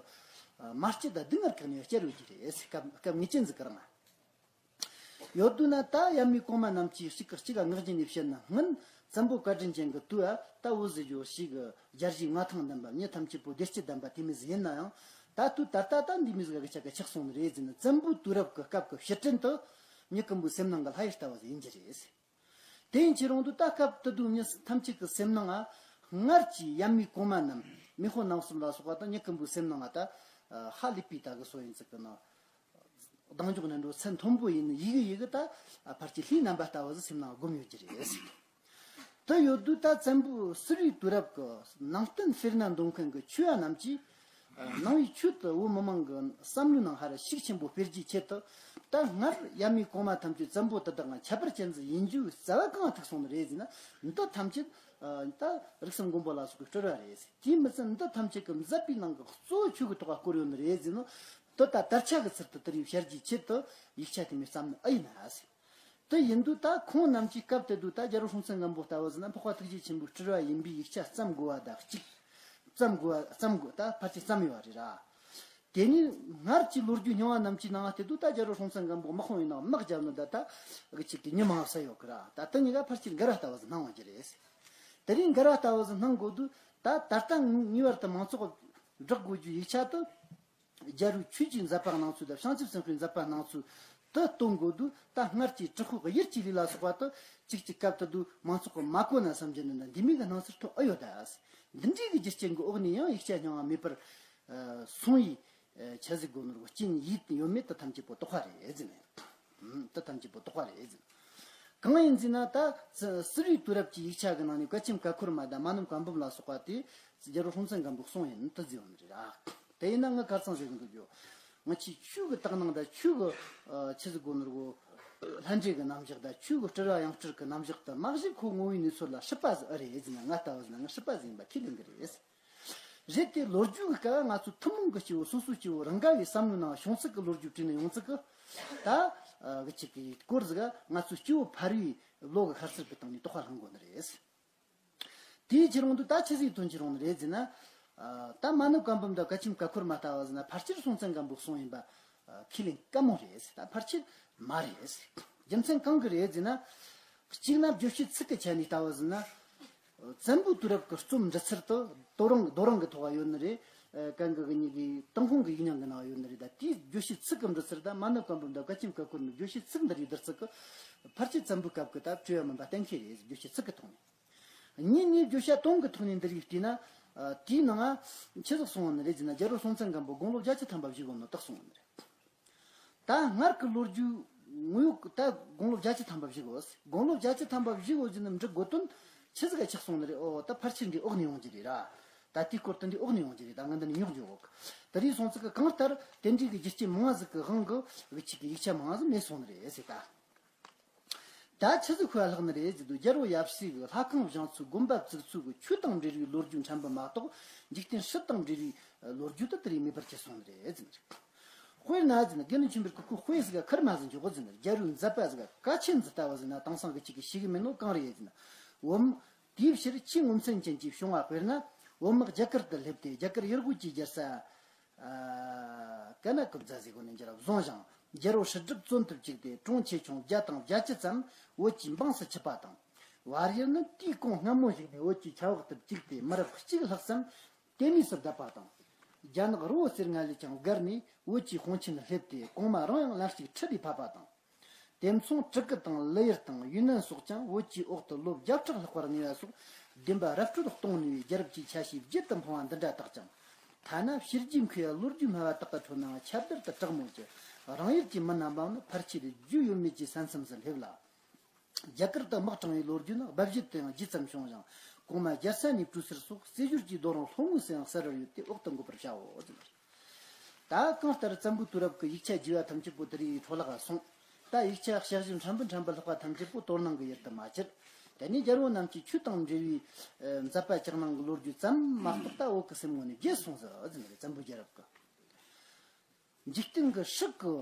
མ་སྐྱིད་ད་སྡུག་བསྔལ་གང་ནས་སྐྱེ་རུ་གི་རེད་ཟེར། སྐབས་སྐབས་ངེས་ཅན་ཟིག་གི་རང་ཡོད་དུས་ན། ད་ཡབ་མེས་གོང་མ་རྣམས་ཀྱིས་གཅིག་གིས་གཅིག་ག་ངག་བརྒྱུད་ནས་བཤད་ན། སྔོན་བཙན་པོ་བཀའ་དྲིན་ཅན་གྱི་དུས་ཨ། ད་འུ་ཟེར་རྒྱུ་ཞིག་གི་རྒྱལ་གཞིས་མངའ་ཐང་ལྡན་པ། མྱི་ཐམས་ཅད་པོ་བདེ་སྐྱིད་ལྡན་པ་དེ་མོ་ཟིག་ཡིན་ན་ཡང་། ད་དུས་ད་ལྟ་ད་འདི་མོ་ཟིག་གི་ཆ་ག་ཆགས་སོང་ནི་རེད་ཟེར་ན། བཙན་པོའི་དུས་རབས་ཀྱི་སྐབས་ཀྱི་ཕྱིར་དྲན་དུ་མྱི་ཀུན་པོའི་སེམས་ནང་གི་ལྷ་ཡུལ་ལྟ་བུ་ཟིག་ཡིན་རྒྱུ་རེད་ཟེར། དེ་ཡིན་ཕྱིར་རུང་དུ་ད་སྐབས་དེ་དུས་མྱི་ཐམས་ཅད་ཀྱི་སེམས་ནང་ང་སྔར་གྱི་ཡབ་མེས་གོང་མ་རྣམས། མེས་པོ་རྣམ་གསུམ་ལ་སོགས་པ་དང་མྱི་ཀུན་པོའི་སེམས་ནང་ང་ད་ཧ་ལས་པའི་ད་གི་སོ་ཡིན་ཚིག་གི་ནང་། གདེང་འཇོག་ནི་འགྲོ་ཚད་མཐོན་པོ་ཡིན། ཡི་གེ་ཡི་གེ་ད་ཕལ་ཆེར་ལྷའི་རྣམ་པ་ལྟ་བུ་ཟིག་སེམས་ནང་སྒོམ་ཡོད་ཀྱི་རེད། དེ་ཡོད་དུས་ད་བཙན་པོ་སུ་རིའི་དུས་རབས་ཀྱི་ནང་བསྟན་སྤེལ་གནས་འདོན་མཁན་གྱི་ཆོས་པ་རྣམས་ཀྱིས། ནང་པའི་ཆོས་དེ་བོད་མི་མང་གི་བསམ་བློའི་ནང་ཧ་ར་ཤུགས་ཆེན་པོ་སྤེལ་རྒྱུའི་ཆེད་དུ། ད་སྔར་ཡབ་མེས་གོང་མ་ཐམས་ཅད་བཙན་པོ་དེ་དག་ང་ཁྱད་པར་ཅན་ཟིག་ཡིན་རྒྱུའི་རྩ་བ་གང་ཐུག་སོང་ནི་རེད་ཟེར་ན། འདི་ཐམས་ཅད་ད་རིགས་གསུམ་མགོན་པོ་ལ་སོགས་པའི་སྤྲུལ་བ་རེད་ཟེར། དེས་མི་ཚད་འདི་ཐམས་ཅད་ཀྱི་མཛད་པའི་ནང་གི་གཙོ་བོ་ཆོས་ཀྱི་ཐོག་ལ་བསྐོར་ཡོད་ནི་རེད་ཟེར་ནོ། དེ་ད་དར་ཆ་གི་ཚུལ་དུ་དེ་རིགས་བཤད་རྒྱུའི་ཆེད་དུ་ཡིག་ཆ་དེ་མོ་བརྩམས་ནི་ཨེ་ཡིན་ན་ཟེར། དེ་ཡིན་དུས་ད་ཁོང་རྣམས་ཀྱིས་སྐབས་དེ་དུས་ད་རྒྱལ་པོ་སྲོང་བཙན་སྒམ་པོ་ལྟ་བུ་ཟེར་ན་འཕགས་པ་ཐུགས་རྗེ་ཆེན་པོའི་སྤྲུལ་བ་ཡིན་པའི་ཡིག་ཆ་བརྩམས་དགོས་པ་དང་གཅིག་བརྩམས་དགོས་པ་བརྩམས་དགོས་ད་ཕལ་ཆེར་བརྩམས་ཡོད་པ་རེད་ར། དེ་ནས་སྔར་གྱི་ལོ་རྒྱུས་རྙིང་བ་རྣམས་ཀྱི་ནང་དེ་དུས་ད་རྒྱལ་པོ་སྲོང་བཙན་སྒམ་པོ་དམག་དཔུང་ཡིན་ནའང་དམག་རྒྱབ་ནི་ད་ད་གི་ཅིག་གི་ཉི་མ་བསད་ཡོད་གི་ར། ད་དེ་གཉིས་ཀ་ཕལ་ཆེར་འགལ་བ་ལྟ་བུ་ཟིག་སྣང་བ་ཅི་རེད། དེ་རིང་འགལ་བ་ལྟ་བུ་ཟིག་སྣང་དགོས་དུས་ད་ད་ལྟ་ངེས་པར་དུ་མང་ཚོགས་བསྒྲག་དགོས་རྒྱུའི་ཡིག་ཆ་དེ། རྒྱལ་པོའི་ཆོས་ཀྱི་མཛད་པ་གནང་ཚུལ་དང་བྱང་ཆུབ་སེམས་དཔའི་མཛད་པ་གནང་ཚུལ་དེ་སྟོན་དགོས་དུས་ད་སྔར་གྱི་དྲག་པོའི་གཡུལ་གྱི་ལས་ལ་སོགས་པ་དེ་གཅིག་གཅིག་སྐབས་དེ་དུས་མང་ཚོགས་ཀྱིས་མ་གོ་ན་བསམ་གྱི་འདུག་ན་འདི་མིན་གྱི་སྣང་ཚུལ་ཐོན་ཨེ་ཡོད་ད། འདི་འདྲའི་གི་རྒྱུ་རྐྱེན་གྱི་འོག་ནས་ཡང་ཡིག་ཆ་རྙིང་བ་མེད་པར་སོང་ཡི། ཆི་ཟིག་དགོས་ནོར་གྱི་རྐྱེན་ཡིད་ཡོད་མེད་དེ་ཐམས་ཅད་པོ་དོགས་པ་རེད་ཟེར་ནས། དེ་ཐམས་ཅད་པོ་དོགས་པ་རེད་ཟེར། གང་ཡིན་ཟེར་ན་ད་ཟུར་པའི་དུས་རབས་ཀྱི་ཡིག་ཆ་གི་ནང་ནས་བཀའ་ཆེམས་ཀ་ཁོལ་མ་དང་མ་ནུབ་བཀའ་འབུམ་ལ་སོགས་པ་དེ་རྒྱལ་པོ་སྲོང་བཙན་སྒམ་པོའི་གསུང་ཡིན་དེ་ཟེར་ཡོད་ནི་རེད་ར། དེ་ཡིན་ན་ང་ཁ་སང་ཟེར་གི་འདུག་རྒྱུ། ང་ཆོས་ཆོས་ཀྱི་དག་སྣང་དང་ཆོས་ཀྱི་ཆི་ཟིག་དགོས་ནོར་གྱི་ལྷ་འདྲེ་གི་རྣམ་གཞག་དང་ཆོས་ཀྱི་སྤྲུལ་བ་ཡང་སྤྲུལ་གྱི་རྣམ་གཞག་དང་མ་གཞི་ཁོ་ངོ་བོའི་གནས་ཚུལ་ལ་སྲིད་པ་ཟིག་ཨེ་རེད་ཟེར་ན་ང་ལྟ་བུ་ཟེར་ན་ང་སྲིད་པ་ཟིག་ཡིན་པ་ཁས་ལེན་གི་རེད། རེད་དེ་ལོ་རྒྱུས་ཀྱི་སྐབས་ང་ཚོ་ཐུན་མོང་གི་སྐྱེ་བོ་སོ་སོའི་སྐྱེ་བོ་རང་དགའ་བའི་བསམ་བློའི་ནང་བྱུང་ཚུལ་གྱི་ལོ་རྒྱུས་བྲིས་ནས་ཡོང་ཚུལ་གྱི་ད་གི་ཅིག་གི་སྐོར་ཟིག་ང་ཚོའི་སྐྱེ་བོ་ཕལ་བའི་བློ་གི་ཤར་ཚུལ་གྱི་སྟེང་ནས་དོགས་པ་སློང་དགོས་ནི་རེད། དེའི་ཕྱིར་འོང་དུ་ད་ཆི་ཟིག་དོན་ཕྱིར་འོང་ནི་རེད་ཟེར་ན། ད་མ་ནུབ་བཀའ་འབུམ་དང་བཀའ་ཆེམས་ཀ་ཁོལ་མ་ལྟ་བུ་ཟེར་ན་ཕལ་ཆེར་སྲོང་བཙན་སྒམ་པོའི་གསུང་ཡིན་པ་ཁས་ལེན་དཀའ་མོ་རེད་ཟེར། ད་ཕལ་ཆེར་མ་རེད་ཟེར། རྒྱུ་མཚན་གང་གི་རེད་ཟེར་ན། གཅིག་ན་བརྗོད་བྱའི་ཚིག་གི་ཆ་ནས་ལྟ་བུ་ཟེར་ན། བཙན་པོའི་དུས་རབས་ཀྱི་རྩོམ་འབྲི་ཚུལ་དུ་རྡོ་རིང་རྡོ་རིང་གི་ཐོག་ཡོད་ནི་རེད། གན་གི་གི་གཉིས་ཀྱི་ཏུན་ཧོང་གི་ཡིག་རྙིང་གི་ནང་ཡོད་ནི་རེད། ད་དེའི་བརྗོད་བྱའི་ཚིག་གི་འབྲི་ཚུལ་ད་མ་ནུབ་བཀའ་འབུམ་དང་བཀའ་ཆེམས་ཀ་ཁོལ་ནི་བརྗོད་བྱའི་ཚིག་འདི་རིགས་བསྡུར་ཚུལ་གྱི་ཕལ་ཆེར་བཙན་པོའི་སྐབས་ཀྱི་ད་བྲིས་པ་མིན་པ་གཏན་འཁེལ་རེད། བརྗོད་བྱའི་ཚིག་གི་ཐོག་ནས། གཉིས་ནས་བརྗོད་བྱ་དོན་གྱི་ཐོག་ནས་འདི་རིགས་བལྟས་ན། དེའི་ནང་ཆི་ཟིག་གསུངས་པ་ནི་རེད་ཟེར་ན་རྒྱལ་པོ་སྲོང་བཙན་སྒམ་པོ་དགུང་ལོ་བརྒྱད་ཅུ་ཐམ་པ་བཞུགས་ཡོད་ནོ་དག་གསུངས་པ་ནི་རེད། ད་སྔར་གྱི་ལོ་རྒྱུས་ངོ་ཡོད་ཀྱི་ད་དགུང་ལོ་བརྒྱད་ཅུ་ཐམ་པ་བཞུགས་ཡོད། དགུང་ལོ་བརྒྱད་ཅུ་ཐམ་པ་བཞུགས་ཡོད་ཟེར་ནས་འབྲི་དགོས་དོན་ཆི་ཟིག་ག་ཆགས་སོང་ནི་རེད། ཨོ་ད་ཕལ་ཆེར་འདི་འོག་ནས་ཡོང་རྒྱུ་རེད་ར། ད་དེའི་སྐོར་དུ་འདི་འོག་ནས་ཡོང་རྒྱུ་རེད། ད་ང་འདི་ནས་ཉོག་འཇོག་འོག་དེ་རིང་སོང་ཚིག་གི་གང་ལྟར་དེ་འདྲའི་གི་རྒྱུ་རྐྱེན་མང་ཟིག་གི་དབང་གིས་གི་ཅིག་གི་ཡིག་ཆ་མང་ཟིག་མེད་སོང་ནི་རེད་ཟེར་ད། ད་ཆི་ཟིག་ཤོད་ལྷག་ནི་རེད་ཟེར་དུས་རྒྱལ་པོ་ཡབ་སྲས་ཀྱི་ལྷ་ཁང་བཞེངས་ཚུལ་དགོན་པ་བཙུགས་ཚུལ་གྱི་ཆོས་དང་འབྲེལ་བའི་ལོ་རྒྱུས་ཕྲན་བུ་མ་གཏོགས་འཇིག་རྟེན་སྲིད་དང་འབྲེལ་བའི་ལོ་རྒྱུས་དེ་དེ་རིང་མེད་པར་གྱུར་སོང་ནི་རེད་ཟེར་ནི་རེད། དཔེར་ན་ཟེར་ན་དགེ་འདུན་ཆོས་འཕེལ་གྱི་ཁོ་དཔེ་ཟིག་ག་ཁར་མ་ཟིག་འཇོག་གོ་ཟེར་ན་རྒྱལ་པོའི་མཛད་པ་ཟིག་ག་བཀའ་ཆེན་ཟིག་ལྟ་བུ་ཟེར་ན་དེང་སང་གི་ཅིག་གི་ཤེས་གི་མེད་ནོ་གང་རེད་ཟེར་ན། འོམ། དེའི་ཕྱིར་ཆོས་ངོ་མཚན་ཅན་གྱི་བྱུང་བ་དཔེར་ན་འོམ་དམག་རྒྱ་གར་དུ་སླེབས་ཏེ་རྒྱ་གར་ཡུལ་དབུས་ཀྱི་རྒྱལ་ས། ཀ་ན་ཀུབ་ཛ་ཟེར་གོ་ནས་འགྱུར་བ་བཟུང་ཞིང་རྒྱལ་པོ་ཧྲི་ཌྲིབ་བཙོན་དུ་བཅུག་སྟེ་གྲོང་ཆེ་ཆུང་བརྒྱ་དང་བརྒྱད་ཅུ་ཙམ་བོད་ཀྱི་འབངས་སུ་ཁྲིད་པ་དང་། བར་ཡུལ་ནི་དུས་གོང་སྔ་མོ་ཞིག་ནས་བོད་ཀྱི་ཆབ་འོག་ཏུ་བཅུག་སྟེ་མི་རབས་གཅིག་ལྷག་ཙམ་དེ་མུས་སུ་བསྡད་པ་དང་། རྒྱ་ནག་རི་བོ་གསེར་ལྔ་ལས་ཀྱང་བརྒལ་ནས་བོད་ཀྱི་དཔུང་ཆེན་སླེབས་ཏེ་གོང་མ་རང་ཡང་ལན་གཅིག་ཁྲིད་དེ་ཕེབས་པ་དང་། དེ་མཚུངས་ཊཱི་ཀི་དང་ལི་ཡུལ་དང་ཡུན་ནན་སོགས་ཀྱང་བོད་ཀྱི་འོག་ཏུ་ལོ་བརྒྱ་ཕྲག་ལྷག་པར་གནས་པ་སོགས་བདེན་པ་ར་སྤྲོད་གཏོང་ནུས་པའི་རྒྱལ་རབས་ཀྱི་ཆ་ཤས་བརྗིད་དུ་འཕོངས་པ་འདི་འདྲ་དག་ཀྱང་། ཐ་ན་ཕྱི་རྒྱུད་མཁས་པ་ལོ་རྒྱུས་སྨྲ་བ་དག་གི་ཁྲོད་ནའང་ཁྱབ་བརྡལ་དུ་གྲགས་མོད་ཀྱི་རང་ཡུལ་གྱི་མི་རྣམས་ལའང་ནི་ཕལ་ཆེར་རྒྱུས་ཡོད་མེད་ཀྱི་ས་མཚམས་སུ་སླེབས་ལ། རྒྱ་གར་དུ་དམག་དྲངས་པའི་ལོ་རྒྱུས་ནི་སྦ་བཞེད་དུ་ཡང་ལྗིད་ཙམ་བྱུང་ཞིང་གོང་མ་རྒྱལ་ས་ནས་བྲོས་ཚུལ་སོགས་རྩེ་སྦྱོར་གྱི་རྡོ་རིང་ལྷོ་ངོས་སུ་ཡང་གསལ་བར་ཡོད་དེ་འོག་ཏུ་འགོད་པར་བྱའོ་ཟེར། ད་གང་ལྟར་བཙན་པོའི་དུས་རབས་ཀྱི་ཡིག་ཆ་རྒྱས་པ་ཐམས་ཅད་པོ་དེ་རིགས་འཕྲོ་བརླག་ལ་སོང་། ད་ཡིག་ཆ་ཞལ་བཞེས་ཕྲན་བུ་ཕྲན་བུ་ལྷག་པ་ཐམས་ཅད་པོ་དོ་སྣང་གི་ཡུལ་དུ་མ་གྱུར། དེ་ནས་རྒྱལ་པོ་རྣམས་ཀྱིས་ཆོས་དང་འབྲེལ་བའི་མཛད་པ་ཕྱག་གནང་གི་ལོ་རྒྱུས་ཙམ་མ་གཏོགས་ད་བོད་ཀྱི་སེམས་ངོ་ནས་བརྗེད་སོང་ཟེར་ཟེར་ནས་བཙན་པོའི་རྒྱལ་རབས་ཀྱི། འཇིག་རྟེན་གྱི་སྲིད་ཀྱི་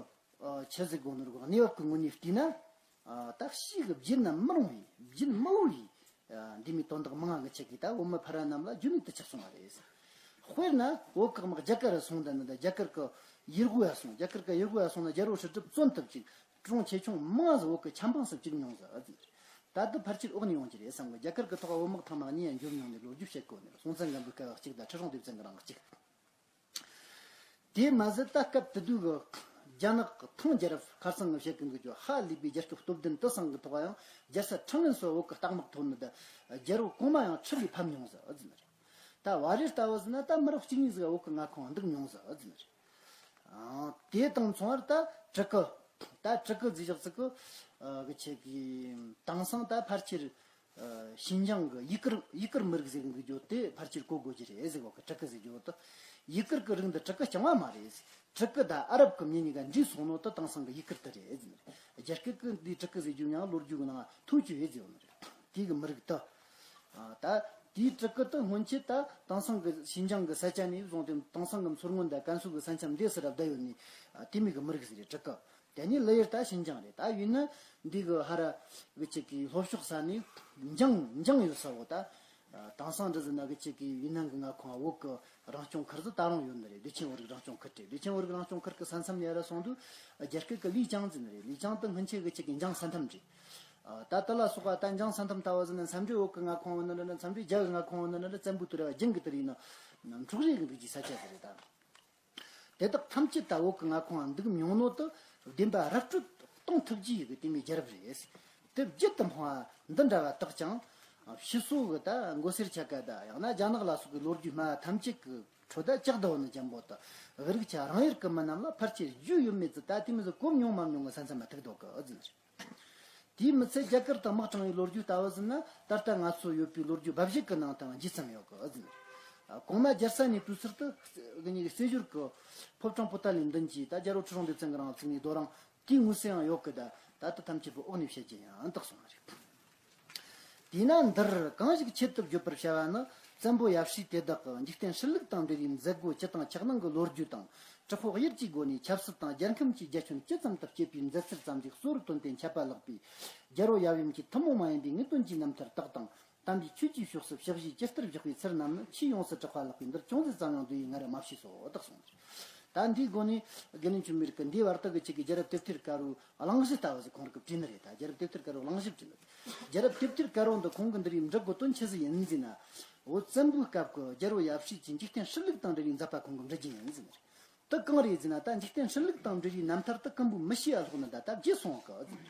ཆི་ཟིག་དགོས་ནོར་གྱི་གནས་བབ་ཀྱི་ངོས་ནས་བལྟས་ན། ད་ཕྱིས་ཀྱི་བརྗེད་ན་མི་རུང་བའི་བརྗེད་མི་འོས་པའི་འདི་མོའི་དོན་དག་མང་ང་གི་ཆེད་ཀྱིས་ད་བོད་མི་ཕལ་བ་རྣམས་ལ་རྒྱུས་མེད་དུ་ཆགས་སོང་བ་རེད། དཔེར་ན་བོད་ཀྱི་དམག་རྒྱ་གར་རུ་སོང་དང་ནི་ད་རྒྱ་གར་གྱི་ཡུལ་སྒོ་ཡ་སོང་། རྒྱ་གར་གྱི་ཡུལ་སྒོ་ཡ་སོང་ན་རྒྱལ་པོ་ཧྲི་ཏྲིབ་བཙོན་དུ་བཅུག་གྲོང་ཆེ་ཆུང་མང་ཟིག་བོད་ཀྱི་ཆབ་འབངས་སུ་བཅུག་མྱོང་ཟིག་ཨ་ཙི། ད་དུ་ཕལ་ཆེར་འོག་ནས་ཡོང་གི་རེད་བསམ་གི། རྒྱ་གར་གྱི་ཐོག་བོད་དམག་ཐེངས་མ་གཉིས་ཡང་འཇོམས་མྱོང་ནས་ལོ་རྒྱུས་བཤད་གོ་ནས་སྲོང་བཙན་སྒམ་པོའི་སྐབས་གཅིག་དང་ཁྲི་སྲོང་ལྡེ་བཙན་གྱི་རིང་གཅིག་དེ་མ་ཟད་ད་སྐབས་དེ་དུས་ཀྱི་རྒྱ་ནག་གི་ཐང་རྒྱལ་རབས་ཁ་སང་གི་བཤད་ཀྱི་འདུག་རྒྱུ་ཧ་ལས་པའི་རྒྱལ་ཁབ་སྟོབས་ལྡན་དེ་ཚང་གི་ཐོག་ཡང་རྒྱལ་ས་ཁྲིན་ལན་སོགས་བོད་ཀྱི་རྟགས་མ་ཐོན་ནི་ད་རྒྱལ་པོ་གོང་མ་ཡང་ཁྲི་ལས་ཕམ་མྱོང་ཟིག་ཨ་ཙི་ནི་རེད། ད་བ་རེ་ལྟ་བུ་ཟིན་ན་ད་མི་རབས་གཅིག་གཉིས་ཟིག་བོད་ཀྱི་མངའ་ཁོངས་འདུག་མྱོང་ཟིག་ཨ་ཙི་ནི་རེད། དེ་དང་མཚུངས་པར་ད་ཊཱི་ཀི་ད་ཊཱི་ཀི་ཟེར་བཞག་ཟིག་གི་གི་ཆེད་ཀྱི་དེང་སང་ད་ཕལ་ཆེར། ཨ། ཤིན་ཅང་གི་ཡུ་གུར་ཡུ་གུར་མི་རིགས་ཟེར་གི་འདུག་རྒྱུ་དེ་ཕལ་ཆེར་གོ་དགོས་ཀྱི་རེད་ཟེར་གོ་གི། ཊཱི་ཀི་ཟེར་རྒྱུ་དེ་ཡུ་གུར་གི་རིགས་འདི་ཊཱི་ཀི་རྐྱང་བ་མ་རེད། ཊཱི་ཀི་དང་ཨ་རབ་གི་མིང་གཉིས་ཀ་འདྲེས་སོང་ནོ་དེ་དེང་སང་གི་ཡུ་གུར་དེ་རེད་ཟེར། རྒྱ་སྐད་གི་འདི་ཊཱི་ཀི་ཟེར་རྒྱུ་ཡང་ལོ་རྒྱུས་གི་ནང་ཐོན་རྒྱུ་ཡོད་ཟེར་བ་ནི་རེད། དེ་གི་མི་རིགས་དེ། ཨ། ད་ དེའི་སྤྲུལ་སྐུ་དེ་སྔོན་ཆད་ད་དེང་སང་གི་ཤིན་ཅང་གི་ས་ཆ་ནས་བཟུང་སྟེ་དེང་སང་གི་མཚོ་སྔོན་དང་ཀན་སུའུ་གི་ས་མཚམས་འདི་སུ་ར་བསྡད་ཡོད་ནི་དེ་མོ་གི་མི་རིགས་ཟིག་རེད། སྤྲུལ་སྐུ་དེ་ནི་ལི་ཡུལ་ད་ཤིན་ཅང་རེད། ད་ཡིན་ན་འདི་གི་ཧ་ར་གི་ཅིག་གི་ལྷོ་ཕྱོགས་ས་ནས་འཇང་འཇང་ཡོད་ས་བོ་ད། དེང་སང་འདི་ཟིན་ན་གི་ཅིག་གི་ཡུན་ནན་གི་མངའ་ཁོངས་བོད་གི་རང་སྐྱོང་ཁུལ་ཟིག་ད་རུང་ཡོད་ནི་རེད། བདེ་ཆེན་བོད་རིགས་རང་སྐྱོང་ཁུལ་རེད། བདེ་ཆེན་བོད་རིགས་རང་སྐྱོང་ཁུལ་གི་ས་མཚམས་ཡར་ར་སོང་དུས་རྒྱ་སྐད་གི་ལི་ཅང་ཟེར་ནི་རེད། ལི་ཅང་དེ་སྔོན་ཆད་གི་ཅིག་གི་འཇང་ས་མཚམས་རེད། ད་དེ་ལ་སོགས་པ་ད་འཇང་ས་མཚམས་ལྟ་བུ་ཟིན་ན་མཚམས་རེ་བོད་གི་མངའ་ཁོངས་ཡོད་ནི་རེད། མཚམས་རེ་རྒྱ་གི་མངའ་ཁོངས་ཡོད་ནི་རེད། བཙན་པོའི་དུས་རབས་རྒྱུན་གི་དེ་རིང་ནི་འཁྲུག་རེས་གི་འདུག་གི་ས་ཆ་ཟིག་རེད་ད། དེ་དག་ཐམས་ཅད་ད་བོད་ཀྱི་མངའ་ཁོངས་འདུག་མྱོང་ནོ་དུ་བདེན་པ་ར་སྤྲོད་གཏོང་ཐུབ་རྒྱུ་ཡི་གི་དེ་མོའི་རྒྱལ་རབས་རེད། དེ་བརྒྱུད་དུ་འཕངས་པ་འདི་འདྲ་བ་དག་ཀྱང་ཕྱི་སོ་གི་ད་མགོ་སེར་ཆ་ག་ད་ཡང་ན་རྒྱ་ནག་ལ་སོགས་ཀྱི་ལོ་རྒྱུས་སྨྲ་བ་ཐམས་ཅད་ཀྱི་ཁྲོད་ད་ལྕགས་ཟླ་བོ་ནི་འཇམ་པོ་དུ་དབུས་རིགས་ཆ་རང་ཡུལ་གྱི་མི་རྣམས་ལ་ཕལ་ཆེར་རྒྱུས་ཡོད་མེད་ཙི་ད་དེ་མི་ཟིག་གོ་མྱོང་མ་མྱོང་གི་ས་མཚམས་མ་ཐུག་འདུག་གི་ཨོ་ཟིན་རེད། དེའི་མི་ཚད་རྒྱ་གར་དང་དམག་དྲངས་པའི་ལོ་རྒྱུས་ལྟ་བུ་ཟིན་ན་ད་ལྟ་ང་ཚོ་ཡོད་པའི་ལོ་རྒྱུས་འབའ་ཞིག་གི་ནང་དུའང་འཇུས་ཙམ་ཡོད་གི་ཨ་ཟིན། གོང་མ་རྒྱལ་ས་ནས་བྲོས་ཚུལ་དུ་གི་ཉིད་ཀྱི་རྩེ་སྦྱོར་གི་ཕོ་བྲང་པོ་ཏཱ་ལའི་མདུན་གྱི་ད་རྒྱལ་པོ་ཁྲི་སྲོང་ལྡེ་བཙན་གྱི་རིང་བཙུགས་ནས་རྡོ་རིང་དེའི་ངོས་ཟིན་ཡང་ཡོད་གི་ད་ད་ལྟ་ཐམས་ཅད་པོ་ཨོ་ནས་བཤད་ཀྱི་ཡང་དག་སོང་བ་རེད། དེས་ན་འདིར་གང་ཞིག་ཆེད་དུ་བརྗོད་པར་བྱ་བ་ནི་བཙན་པོ་ཡབ་སྲས་དེ་དག་གི་འཇིག་རྟེན་སྲིད་ལུགས་དང་འབྲེལ་བའི་མཛད་སྒོ་སྤྱི་དང་ཆགས་སྣང་གི་ལོ་རྒྱུས་དང་། དྲག་པོ་དབྱེར་གྱི་སྒོ་ནས་ཆབ་སྲིད་དང་རྒྱལ་ཁམས་ཀྱི་རྒྱ་ཁྱོན་ཇི་ཙམ་དུ་སྐྱེད་པའི་མཛད་ཚུལ་ཙམ་ཞིག་གཙོ་བོར་བཏོན་ཏེ་འཆད་པ་ལགས་པས། རྒྱལ་པོ་ཡབ་ཡུམ་གྱི་ཐུན་མོང་མ་ཡིན་པའི་ངེས་དོན་གྱི་རྣམ་ཐར་དག་དང་། དམ་པའི་ཆོས་ཀྱི་ཕྱོགས་སུ་ཕྱག་བཞེས་ཇི་ལྟར་བཞག་པའི་ཚུལ་རྣམས་ནི་ཆེས་ཡོངས་སུ་གྲགས་པ་ལགས་པས་འདིར་ཅུང་ཟད་ཙམ་ཡང་འདུ་ཡི་ངར་མ་བྱས་སོ་དག་གསུངས། ད་འདིའི་སྒོ་ནས་དགེ་འདུན་ཆོས་འཕེལ་གྱིས་འདིའི་བར་དུ་གི་གཅིག་གི་རྒྱལ་རབས་དེབ་ཐེར་དཀར་པོའི་གླེང་གཞི་ལྟ་བུ་ཞིག་ཁོང་རང་གིས་བྲིས་ནི་རེད། ད་རྒྱལ་རབས་དེབ་ཐེར་དཀར་པོའི་གླེང་གཞི་བྲིས་ནི་རེད། རྒྱལ་རབས་དེབ་ཐེར་དཀར་པོ་འདི་ཁོང་གིས་འདི་རིགས་འབྲི་དགོས་དོན་ཆི་ཟིག་ཡིན་ཟེར་ན། བོད་བཙན་པོའི་སྐབས་ཀྱི་རྒྱལ་པོ་ཡབ་སྲས་ཀྱི་འཇིག་རྟེན་སྲིད་ལུགས་དང་འབྲེལ་བའི་མཛད་པ་ཁོང་གིས་འབྲི་རྒྱུ་ཡིན་ཟེར་ནི་རེད། དེ་གང་རེད་ཟེར་ན་ད་འཇིག་རྟེན་སྲིད་ལུགས་དང་འབྲེལ་བའི་རྣམ་ཐར་དེ་ཀུན་པོ་མི་ཤེས་ཡ་ལྷག་ནི་ད་ལྟ་བརྗེད་སོང་བ་གི་ཟེར་ནི་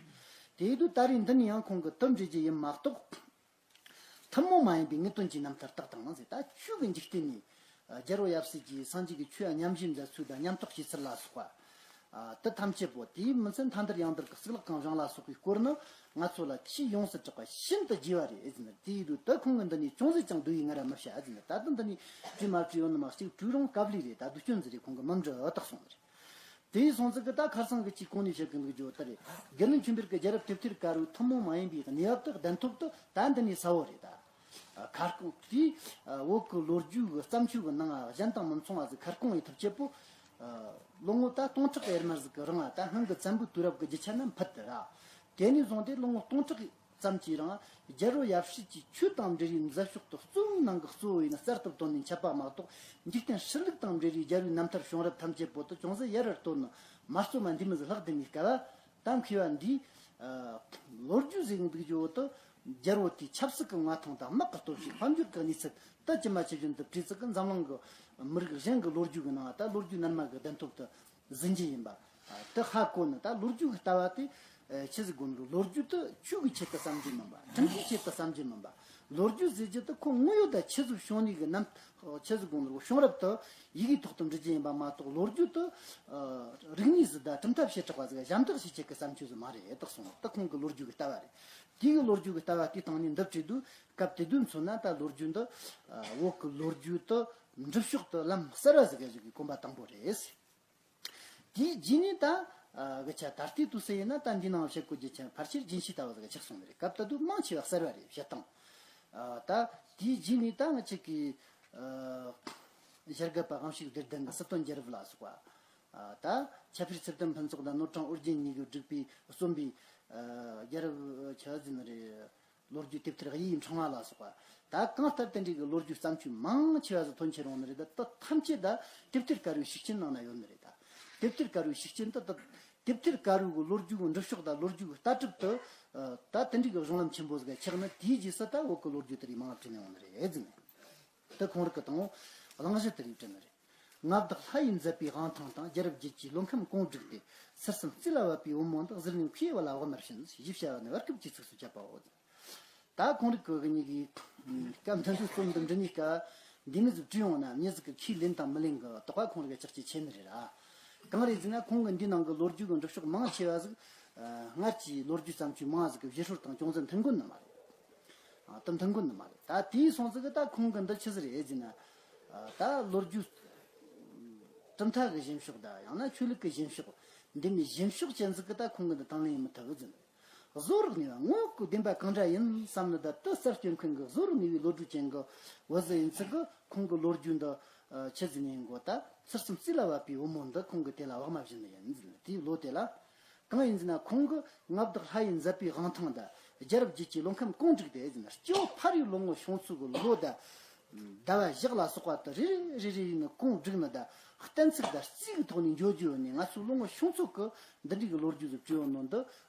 རེད། དེ་དུས་ད་རེས་འདི་ནས་ཡང་ཁོང་གིས་དེ་འབྲི་རྒྱུ་ཡིན་མ་གཏོགས། ཐུན་མོང་མ་ཡིན་པའི་ངེས་དོན་གྱི་རྣམ་ཐར་དག་དང་ཟེར། ད་ཆོས་ཀྱི་འཇིག་རྟེན་ནས་རྒྱལ་པོ་ཡབ་སྲས་ཀྱིས་སངས་རྒྱས་ཀྱི་ཆོས་ཉམས་བཞེས་མཛད་ཚུལ་དང་ཉམས་རྟོགས་བྱས་ཚུལ་ལ་སོགས་པ། དེ་ཐམས་ཅད་པོ་དེའི་མི་ཚད་མཐའ་འདིར་ཡང་འདིར་གྱི་གཙུག་ལག་ཁང་བཞེངས་ལ་སོགས་པའི་སྐོར་ནི་ང་ཚོ་ལ་ཆེས་ཡོངས་སུ་གྲགས་པ་ཤིན་ཏུ་རྒྱས་པ་རེད་ཟེར་ནས། དེའི་དུས་དེ་ཁོང་གིས་འདི་ནས་ཅུང་ཟད་ཀྱང་བསྡུས་ཡི་ངར་མི་བྱ་ཟེར་ནས། ད་དུང་འདི་ནས་བྲིས་མ་བྲིས་ཡོད་ནི་མ་གཅིག་བྲིས་རུང་སྐབས་ལས་རེད། ད་བསྡུས་སྐྱོན་ཟིག་རེད། ཁོང་གིས་མི་འབྲི་ཨ་དག་སོང་ནི་རེད། དེ་ཡིན་སོང་ཙི་གི་ད་ཁར་སང་གི་གཅིག་གོང་ནས་བཤད་གི་འདུག་རྒྱུ་དེ་རེད། དགེ་འདུན་ཆོས་འཕེལ་གྱི་རྒྱལ་རབས་དེབ་ཐེར་དཀར་པོའི་ཐུན་མོང་མ་ཡིན་པའི་གནས་བབ་དེ་གདན་ཐོབ་དེ་ད་འདི་ནས་གསལ་བོ་རེད་ད། ཁར་སྐོང་དེའི་བོད་ཀྱི་ལོ་རྒྱུས་ཀྱི་བརྩམས་ཆོས་ཀྱི་ནང་གཞན་དང་མི་མཚུངས་པ་ཟིག་ཁར་སྐོང་ཡི་ཐུབ་ཆེད་པོ། ལོ་ངོ་ད་སྟོང་ཕྲག་ཡར་མར་ཟིག་གི་རིང་ལ་ད་སྔོན་གྱི་བཙན་པོའི་དུས་རབས་ཀྱི་རྒྱུ་ཆ་རྣམས་ཕུད་དེ་ར། དེ་ནས་བཟུང་སྟེ་ལོ་ངོ་སྟོང་ཕྲག་ཙམ་གྱི་རིང་རྒྱལ་པོ་ཡབ་སྲས་ཀྱི་ཆོས་དང་འབྲེལ་བའི་མཛད་ཕྱོགས་དེ་གཙོ་བོའི་ནང་གི་གཙོ་བོ་ཡིན་ན་གསར་དུ་བཏོན་ནས་འཆད་པ་མ་གཏོགས། འཇིག་རྟེན་སྲིད་ལུགས་དང་འབྲེལ་བའི་རྒྱལ་པོའི་རྣམ་ཐར་བྱུང་རབས་ཐམས་ཅད་པོ་དེ་ཅུང་ཟད་ཡར་ར་བཏོན་ནས་མ་རྩོམ་པ་འདི་མི་ཟིག་ལྷག་བསྡད་ནས་སྐབས། ད་མཁས་པ་འདིས་ལོ་རྒྱུས་ཟེར་གི་འདུག་རྒྱུ་བོ་དེ་རྒྱལ་པོ་དེའི་ཆབ་སྲིད་ཀྱི་མངའ་ཐང་དང་དམག་གི་སྟོབས་ཤུགས་དཔལ་འབྱོར་གྱི་གནས་ཚུལ་དེ་ཇི་མ་ཇི་བཞིན་དུ་བྲིས་ཚུལ་གྱི་འཛམ་གླིང་གི་མི་རིགས་གཞན་གྱི་ལོ་རྒྱུས་ཀྱི་ནང་ད་ལོ་རྒྱུས་རྣལ་མ་གི་གདན་ཐོབ་དེ་ཟིན་གྱི་ཡིན་པ། དེ་ཧ་གོ་ནི་ད་ལོ་རྒྱུས་ཀྱི་ལྟ་བ་དེ་ཆི་ཟིག་དགོངས་རུང་ལོ་རྒྱུས་དེ་ཆོས་ཀྱི་ཆེད་དུ་བསམ་རྒྱུ་མིན་པ། ཁྲིམས་ཀྱི་ཆེད་དུ་བསམ་རྒྱུ་མིན་པ། ལོ་རྒྱུས་ཟེར་རྒྱུ་དེ་ཁོ་དངོས་ཡོད་དང་ཆི་ཟིག་བྱུང་ནི་གི་རྣམ་ཆི་ཟིག་དགོངས་རུང་བྱུང་རབས་དེ་ཡི་གེའི་ཐོག་ཏུ་འབྲི་རྒྱུ་ཡིན་པ་མ་གཏོགས། ལོ་རྒྱུས་དེ་རིག་གནས་ཟིག་དང་གྲུབ་མཐའ་བྱེ་བྲག་པ་ཟིག་གཞན་དག་བྱེད་ཆེད་ཀྱི་བསམ་ཚུལ་ཟིག་མ་རེད་དག་གསུངས། དེ་ཁོང་གི་ལོ་རྒྱུས་ཀྱི་ལྟ་བ་རེད། དེ་གི་ལོ་རྒྱུས་ཀྱི་ལྟ་བ་དེའི་སྟེང་ནས་འདི་བྲིས་དུས་སྐབས་དེ་དུས་མཚོན་ན་ད་ལོ་རྒྱུས་འདི་བོད་ཀྱི་ལོ་རྒྱུས་དེ་འབྲི་ཕྱོགས་དེ་ལམ་གསར་བ་ཟིག་ག་ཞུགས་གི་གོམ་པ་དང་པོ་རེད། དེའི་རྗེས་ནས་ད་གི་ཆ་ད་ལྟའི་དུས་སུ་ཡིན་ན་ད་འདི་ནང་བཤད་དགོས་རྒྱུ་ཆ་ཕལ་ཆེར་རྒྱུན་ཤེས་ལྟ་བུ་ཟིག་ག་ཆགས་སོང་ནི་རེད། སྐབས་ད་དུས་མང་ཆེ་བ་གསར་བ་རེད་བཤད་སྟངས། ད་དེའི་རྗེས་ནས་ད་ང་ཅིག་གི་ཞྭ་སྒབ་པ་དབང་ཕྱུག་བདེ་ལྡན་གྱི་སྲིད་དོན་རྒྱལ་རབས་ལ་སོགས་པ། ད་ཁྱད་འཕེལ་ཚུལ་ལྡན་ཕུན་ཚོགས་དང་ནོར་སྲུང་ཨོ་རྒྱན་གཉིས་ཀྱིས་བསྒྲིགས་པའི་རྩོམ་པའི་རྒྱལ་རབས་ཆ་ཟིན་རེད། ལོ་རྒྱུས་དེབ་ཐེར་དབྱིའི་འཕྲེང་བ་ལ་སོགས་པ། ད་གང་ལྟར་དེ་འདྲའི་གི་ལོ་རྒྱུས་བརྩམས་ཆོས་མང་ཆེ་བ་ཟིག་ཐོན་ཆེ་རུང་ནི་རེད། ད་ད་ཐམས་ཅད་ད་དེབ་ཐེར་དཀར་པོའི་ཤུགས་རྐྱེན་ནང་ན་ཡོད་ནི་རེད། ད་དེབ་ཐེར་དཀར་པོའི་ཤུགས་རྐྱེན་དེ་ད་དེབ་ཐེར་དཀར་པོའི་གི་ལོ་རྒྱུས་གི་འབྲི་ཕྱོགས་དང་ལོ་རྒྱུས་གི་ལྟ་གྲུབ་དེ་ད་དེ་འདྲའི་གི་གཞུང་ལམ་ཆེན་པོ་ཟིག་ག་ཆགས་ནི། དེའི་རྗེས་སུ་ད་བོད་གི་ལོ་རྒྱུས་དེ་རིགས་མང་བ་བྲིས་ནས་ཡོང་ནི་རེད་ཟེར་ནས། དེ་ཁོང་རིགས་གི་དང་པོ་གླེང་གཞི་དེ་རིགས་བྲིས་ནི་རེད། མངའ་བདག་ལྷ་ཡིས་མཛད་པའི་དབང་ཐང་དང་། རྒྱལ་རབས་རྒྱུད་ཀྱི་ལོ་ཁམས་གོང་བསྒྲིགས་ཏེ། སེར་སེམས་རྩེ་ལ་བབས་པའི་བུ་མོ་འདི། གཟུར་གནས་མཁས་པ་ལ་བག་མར་བྱིན། ཞེས་བྱ་བ་ནི་བར་སྐབས་ཀྱི་ཚིགས་སུ་བཅད་པའོ། ད་ཁོང་རིགས་ཀྱི་གཉིས་ཀྱི་སྐབས་འདི་ཚོའི་རྩོམ་འདི་འབྲི་ནས་སྐབས་འདི་མི་ཟིག་བྲིས་ཡོང་ན་མྱི་ཟིག་གི་ཁས་ལེན་དང་མི་ལེན་གྱི་དོགས་པ་ཁོང་རིགས་ཀྱི་ལྕགས་ཀྱི་ཆེ་ནི་རེད་ར། གང་རེད་ཟེར་ན་ཁོང་གི་འདི་ནང་གི་ལོ་རྒྱུས་ཀྱི་འབྲི་ཕྱོགས་མང་ཆེ་བ་ཟིག་སྔར་གྱི་ལོ་རྒྱུས་བརྩམས་ཆོས་མང་ཟིག་གི་བཤད་སྲོལ་དང་ཅུང་ཟད་མཐུན་གོ་ནི་མ་རེད། ཨ། དེ་མཐུན་གོ་ནི་མ་རེད། ད་དེའི་སོང་ཙི་གི་ད་ཁོང་གི་འདི་ཆི་ཟིག་རེད་ཟེར་ན། ཨ། ད་ལོ་རྒྱུས་གྲུབ་མཐའ་གི་གཞན་ཕྱོགས་དང་ཡང་ན་ཆོས་ལུགས་ཀྱི་གཞན་ཕྱོགས། འདི་མི་གཞན་ཕྱོགས་ཅན་ཟིག་གི་ད་ཁོང་གི་འདི་དང་ལེན་ཡེད་མི་ཐུབ་ཟེར་ནི། བཟོ་རིག་ནུས་པ་ངོ་བོ་གི་བདེན་པ་གང་འདྲ་ཡིན་བསམ་ནི་ད་དེ་གསར་བསྐྱོན་མཁན་གྱི་བཟོ་རིག་ནུས་པའི་བློ་གྲོས་ཅན་གྱི་བུ་ཟིག་ཡིན་ཚུལ་གྱི་ཁོང་གི་ལོ་རྒྱུས་འདི་ཆི་ཟིག་ནས་ཡིན་གོ། ད་ཚུལ་གསུམ་རྩིས་ལ་བབས་པའི་བུ་མོ་འདི་ཁོང་གི་དེ་ལ་བག་མ་བཞིན་ནི་ཡིན་ཟེར་ནས། དེའི་ལོ་དེ་ལ་གང་ཡིན་ཟེར་ན། ཁོང་གི་མངའ་བདག་ལྷ་ཡི་མཛད་པའི་དབང་ཐང་དང་རྒྱལ་རབས་རྒྱུད་ཀྱི་ལོ་ཁམས་གོང་བསྒྲིགས་ཏེ་ཟེར་ན། སྐྱེ་བོ་ཕ་རོལ་ལོ་ངོ་བྱུང་ཚུལ་གྱི་ལོ་དང་ཟླ་བ་ཞག་ལ་སོགས་པ་དེ་རེ་རེ་རེ་རེ་ནས་གོང་བསྒྲིགས་ནི་དང་གཏན་ཚིགས་དང་རྩིས་ཀྱི་ཐོག་ནས་འཇོག་རྒྱུ་ཡོད་ནས། ང་ཚོའི་ལོ་ངོ་བྱུང་ཚུལ་གྱི་འདི་འདྲའི་གི་ལོ་རྒྱུས་སུ་བྲིས་ཡོད་ནོ་འདི་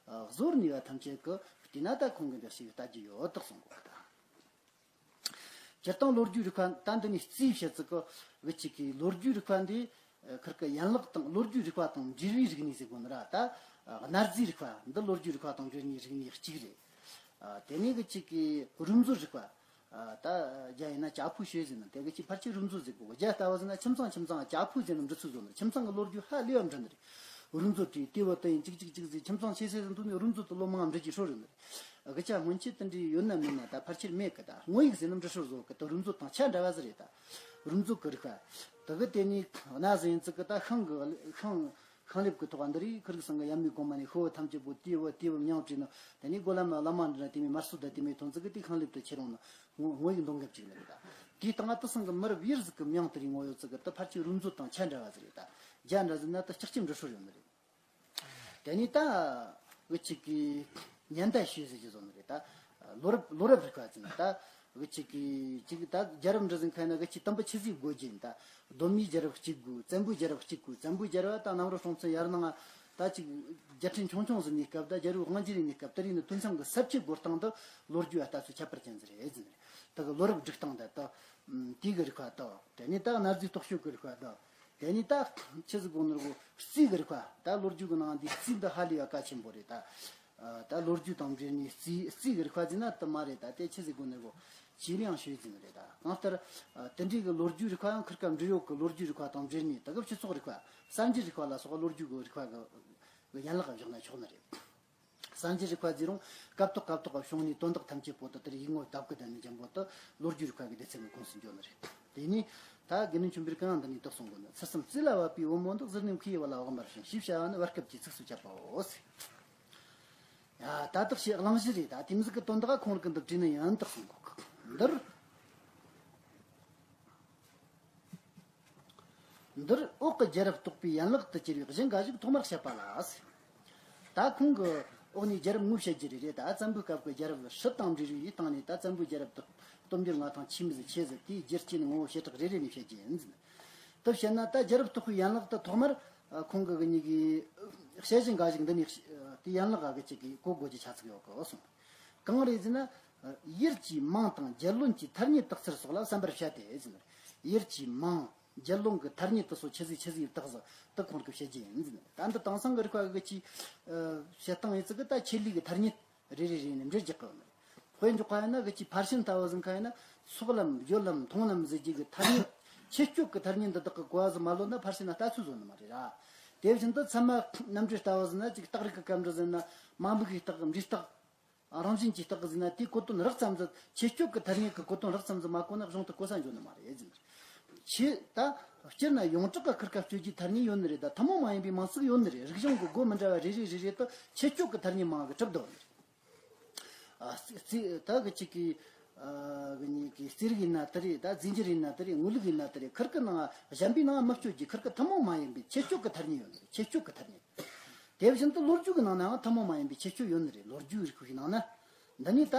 བཟོ་རིག་ནུས་པ་ཐམས་ཅད་ཀྱིས་བལྟས་ན་ད་ཁོང་གིས་འདི་ཞིག་ལྟ་རྒྱུ་ཡོད་དག་གསུང་གོ་ད། སྤྱིར་བཏང་ལོ་རྒྱུས་རིག་པ་ད་འདི་ནས་རྩིས་བཤད་ཚུལ་གྱི་བུ་གཅིག་གིས་ལོ་རྒྱུས་རིག་པ་འདི་ཁིར་ཀ་ཡན་ལག་དང་ལོ་རྒྱུས་རིག་པ་དང་འབྲེལ་བའི་རིག་གནས་ཟེར་དགོས་ནི་ར། ད་གནའ་རྫས་རིག་པ་འདི་ལོ་རྒྱུས་རིག་པ་དང་འབྲེལ་ནས་རིག་གནས་གཅིག་རེད། དེ་ནས་བུ་གཅིག་གིས་རུས་མཛོད་རིག་པ། ད་རྒྱ་ཡིན་ན་ཅ་ཕུའུ་ཤོད་ཟེར་ནི། དེ་གི་ཅིག་ཕལ་ཆེར་རུས་མཛོད་ཟེར་གོ། རྒྱ་ལྟ་བུ་ཟེར་ན་ཁྱིམ་ཚང་ཁྱིམ་ཚང་ཅ་ཕུའུ་ཟེར་ནི་འབྲི་ཚུལ་བཟོ་ནི། ཁྱིམ་ཚང་གི་ལོ་རྒྱུས་ཧ་ལས་པ་འབྲི་ནི་རེད། རུས་མཛོད་བྲིས་དེ་བོ་དེ་ཡིན་གཅིག་གཅིག་གཅིག་ཟེར། ཁྱིམ་ཚང་ཆེ་ཤོས་ཟེར་འདུག་ནི་རུས་མཛོད་དུ་ལོ་མང་འབྲི་རྒྱུ་སྲོལ་རེད་ནི་རེད། གི་ཅ་སྔོན་ཆད་དེ་འདྲའི་ཡོད་ན་མེད་ན་ད་ཕལ་ཆེར་མེད་གི། ད་དངོས་ཡིག་ཟེར་ནི་འབྲི་སྲོལ་བཟོ་གི། ད་རུས་མཛོད་དང་ཆ་འདྲ་བ་ཟིག་རེད། ད་རུས་མཛོད་གི་རིག་པ་དེ་གི་དེ་ནས་གནའ་ཟིག་ཡིན་ཚུལ་གི། ད་ཤིང་གི་ཤིང་ཤིང་ལེབ་གི་ཐོག་འདི་རིགས་ཁུར་གི་སང་གི་ཡབ་མེས་གོང་མ་ནས་ཤོ་བོ་ཐམས་ཅད་པོ་དེ་བོ་དེ་བོ་མྱང་བྲིས་ནོ། དེ་ནས་སྒོ་ལམ་བླ་མ་འདྲ་དེ་མོའི་དམར་གསོད་ད་དེ་མོའི་ཐོན་ཚུལ་གི་དེ་ཤིང་ལེབ་ཏུ་ཁྱེར་ཡོང་ནོ། དངོས་དངོས་ཡིག་འདོན་གི་བཅུག་ནི་རེད། ད་དེའི་སྟེང་ང་དེ་སང་གི་མི་རབས་ཡར་ཟིག་གི་མྱང་དེ་རིགས་ངོ་ཡོད་ཚུལ་གི་ད་ཕལ་ཆེར་རུས་མཛོད་དང་ཆ་འདྲ་བ་ཟིག་རེད། ད་རྒྱ་འདྲ་ཟིག་ན་ད་ལྕགས་ཀྱི་འབྲི་སྲོལ་ཡོད་ནི་རེད། དེ་ནས་ད་བུ་གཅིག་གིས་ཉན་ད་ཤོད་ཟེར་གྱི་བཟོ་ནི་རེད། ད་ལོ་རབས་ལོ་རབས་རིག་པ་ཟེར་ན། ད་བུ་གཅིག་གིས་གཅིག་ད་རྒྱལ་རབས་འབྲི་ཟིན་ཁ་ན་བུ་གཅིག་དུམ་བུ་ཆི་ཟིག་དགོས་ཀྱི་ཡིན། ད་གདོད་མའི་རྒྱལ་རབས་གཅིག་དགོས། བཙན་པོའི་རྒྱལ་རབས་གཅིག་དགོས། བཙན་པོའི་རྒྱལ་རབས་ད་གནམ་རོ་སྲོང་བཙན་ཡར་ནང་ད་ཅིག་རྒྱལ་ཕྲན་ཆུང་ཆུང་ཟིག་གནས་སྐབས། ད་རྒྱལ་པོ་དབང་རྒྱལ་གནས་སྐབས། དེ་རིང་ནི་དུས་མཚམས་ཀྱི་ས་བཅད་བགོ་སྟངས་དེ་ལོ་རྒྱུས་ལ་ལྟ་ཚུལ་ཁྱད་པར་ཅན་ཟིག་རེད་ཟེར་ནི་རེད། ད་གི་ལོ་རབས་སྒྲིག་སྟངས་དེ་དག་དེའི་གི་རིག་པ་དང་། དེ་ནས་ད་གནའ་རྫས་རྟོག་དཔྱོད་ཀྱི་རིག་པ་དང་། དེ་ནས་ད་ཆི་ཟིག་གོ་ནོར་གོ་རྩིས་ཀྱི་རིག་པ། ད་ལོ་རྒྱུས་ཀྱི་ནང་འདི་རྩིས་འདི་ཧ་ལས་པ་གལ་ཆེན་པོ་རེད། ད་ད་ལོ་རྒྱུས་དང་འབྲེལ་ནས་རྩིས་རྩིས་ཀྱི་རིག་པ་ཟེར་ན་དེ་མ་རེད། ད་དེ་ཆི་ཟིག་གོ་ནོར་གོ་ཇེ་ལེགས་ཤོས་ཟིག་རེད། ད་གང་ལྟར་དེ་འདྲའི་གི་ལོ་རྒྱུས་རིག་པ་ཡང་ཁིར་ཀ་འབྲེལ་ཡོད་གི། ལོ་རྒྱུས་རིག་པ་དང་འབྲེལ་ནས་ད་གི་སྤྱི་ཚོགས་རིག་པ། གསར་འགྱུར་རིག་པ་ལ་སོགས་ལོ་རྒྱུས་གི་རིག་པ་གི་ཡན་ལག་བཞག་ན་ཆོག་ནི་རེད། གསར་འགྱུར་རིག་པ་ཟེར་རུང་སྐབས་ཐོག་སྐབས་ཐོག་གི་བྱུང་ནས་དོན་དག་ཐམས་ཅད་པོ་དེ་ལྟར་ཡིག་ངོ་ལྡབ་ཀྱི་དང་ནི་འཇམ་པོ་དེ་ལོ་རྒྱུས་རིག་པ་གི་སྡེ་ཚན་ནི་ཁོངས་སུ་འཇོག་ནི་རེད། དེ་ནས་ད་དགེ་འདུན་ཆོས་འཕེལ་གྱིས་འདི་ནས་དེ་གསུང་གོ་ནི། ཚུལ་གསུམ་རྩིས་ལ་བབས་པའི་བུ་མོ་འདི། གཟུར་གནས་མཁས་པའི་བུ་ལ་བག་མར་བྱིན། ཞེས་བྱ་བ་ནི་བར་སྐབས་ཀྱི་ཚིགས་སུ་བཅད་པའོ། ཡ་ད་དག་ཞེས་གླེང་གཞི་རེད། ད་དེ་མོ་ཟིག་གི་དོན་དག་ཁོང་རང་གིས་འདི་བྲིས་ནི་ཡིན་དག་གསུང་གོ། འདིར། འདིར་འོག་གི་རྒྱལ་རབས་རྟོགས་པའི་ཡན་ལག་ཏུ་གྱུར་པའི་གཞི་འགའ་ཞིག་ཐོག་མར་བཤད་པ་ལ་ཟེར། ད་ཁོང་གིས་འོག་ནས་རྒྱལ་རབས་ངོ་བཤད་རྒྱུ་རེད། རེད། ད་བཙན་པོའི་སྐབས་ཀྱི་རྒྱལ་རབས་སྲིད་དང་འབྲེལ་བའི་སྟེང་ནས། ད་བཙན་པོའི་རྒྱལ་རབས་དེ་སྟོབས་འབྱོར་མངའ་ཐང་ཆེ་མི་ཟིག་ཆེ་ཟིག་དེའི་རྒྱུ་རྐྱེན་ངོ་བོ་བྱེ་བྲག་རེ་རེ་ནས་བཤད་རྒྱུ་ཡིན་ཟེར། དེ་བཤད་ན་ད་རྒྱལ་རབས་རྟོགས་པའི་ཡན་ལག་ཏུ་ཐོག་མར་ཁོང་གི་གཉིས་ཀྱི་བཤད་གཞི་འགའ་ཞིག་འདི་ནས་དེའི་ཡན་ལག་ག་གི་གཅིག་གིས་གོ་དགོས་ཀྱི་ཆ་ཚིག་ཡོད་གི་གསུངས། གང་རེད་ཟེར་ན། ཡུལ་གྱི་མིང་དང་རྒྱལ་བློན་གྱི་ཐ་སྙད་བཏགས་ཚུལ་སོགས་ལ་གསན་པར་བྱ་སྟེ་ཟེར། ཡུལ་གྱི་མིང་རྒྱལ་བློན་གྱི་ཐ་སྙད་དེ་སོགས་ཆི་ཟིག་ཆི་ཟིག་བཏགས་ཟིག་དེ་ཁོང་གིས་བཤད་རྒྱུ་ཡིན་ཟེར། ད་འདི་དེང་སང་གི་རིག་པ་གི་ཅིག་བཤད་སྟངས་ཡིན་ཚུལ་གི་ད་ཆེད་ལས་གི་ཐ་སྙད་རེ་རེ་རེ་ནས་འབྲེལ་རྒྱག་གི་ཡོད་ནི། དཔེ་འཇོག་པ་ཡིན་ན་གི་ཅིག་ཕར་ཕྱིན་ལྟ་བུ་ཟིག་ག་ཡིན་ན། སྲོག་ལམ་བརྗོད་ལམ་མཐོང་ལམ་ཟེར་རྒྱུ་གི་ཐ་སྙད་ཆེ་སྐྱོ་གི་ཐ་སྙད་འདི་དག་གི་གོ་བ་ཟིག་མ་ལོན་ན་ཕར་ཕྱིན་ན་ལྟ་ཚུལ་བཟོ་ནི་མ་རེད་ར། དེ་བཞིན་དུ་ཚད་མ་རྣམ་འགྲེལ་ལྟ་བུ་ཟིག་ན་ཅིག་རྟགས་རིགས་གི་སྐབས་འགྲོ་ཟིག་ན་མ་འབུག་གི་རྟགས་འབྲས་རྟགས། རང་བཞིན་གྱི་རྟགས་ཟིག་ན་དེའི་གོ་དོན་རགས་ཙམ་ཟིག་ཆེ་སྐྱོ་གི་ཐ་སྙད་ཀྱི་གོ་དོན་རགས་ཙམ་ཟིག་མ་གོ་ན་གཞུང་དུ་གོ་ས་འཇོག་ནི་མ་རེད་ཟེར། ཆེ་ད་སྤྱིར་ན་ཡོངས་གྲགས་ཀྱི་ཁིར་ཀ་སྤྱོད་རྒྱུའི་ཐ་སྙད་ཡོད་ནི་རེད། ད་ཐུན་མོང་མ་ཡིན་པའི་མིང་ཚིག་ཡོད་ནི་རེད། རིག་གཞུང་གི་སྒོ་མི་འདྲ་བ་རེ་རེ་རེ་རེ་དུ་ཆེ་སྐྱོ་གི་ཐ་སྙད་མང་གི་གྲུབ་བསྡད་ནི་རེད། ཨ་རྩིས་རྩིས་ད་གི་གཅིག་གི་ཨ་གི་གཉིས་ཀྱི་རྩིས་རིག་ཡིན་ན་དེ་རེད། ད་རྫས་འགྱུར་ཡིན་ན་དེ་རེད། ངོས་ལུགས་ཡིན་ན་དེ་རེད། ཁིར་ཀའི་ནང་གཞན་པའི་ནང་མི་སྤྱོད་རྒྱུ་ཁིར་ཀ་ཐུན་མོང་མ་ཡིན་པའི་ཆེ་སྐྱོ་གི་ཐ་སྙད་ཡོད་ནི་རེད། ཆེ་སྐྱོ་གི་ཐ་སྙད། དེ་བཞིན་དུ་ལོ་རྒྱུས་ཀྱི་ནང་ནའང་ཐུན་མོང་མ་ཡིན་པའི་ཁྱད་ཆོས་ཡོད་ནི་རེད། ལོ་རྒྱུས་རིག་པའི་ནང་ན། འདི་ནི་ད་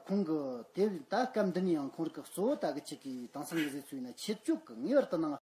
ཁོང་གི་དེ་ད་སྐབས་འདི་ནས་ཡང་ཁོང་རིག་གི་གཙོ་བོ་ད་གི་ཆེད་ཀྱི་དེང་སང་གི་ཟེར་ཚུལ་ཡིན་ན་ཁྱད་ཆོས་ཀྱི་ངེས་པར་དུ་ནང་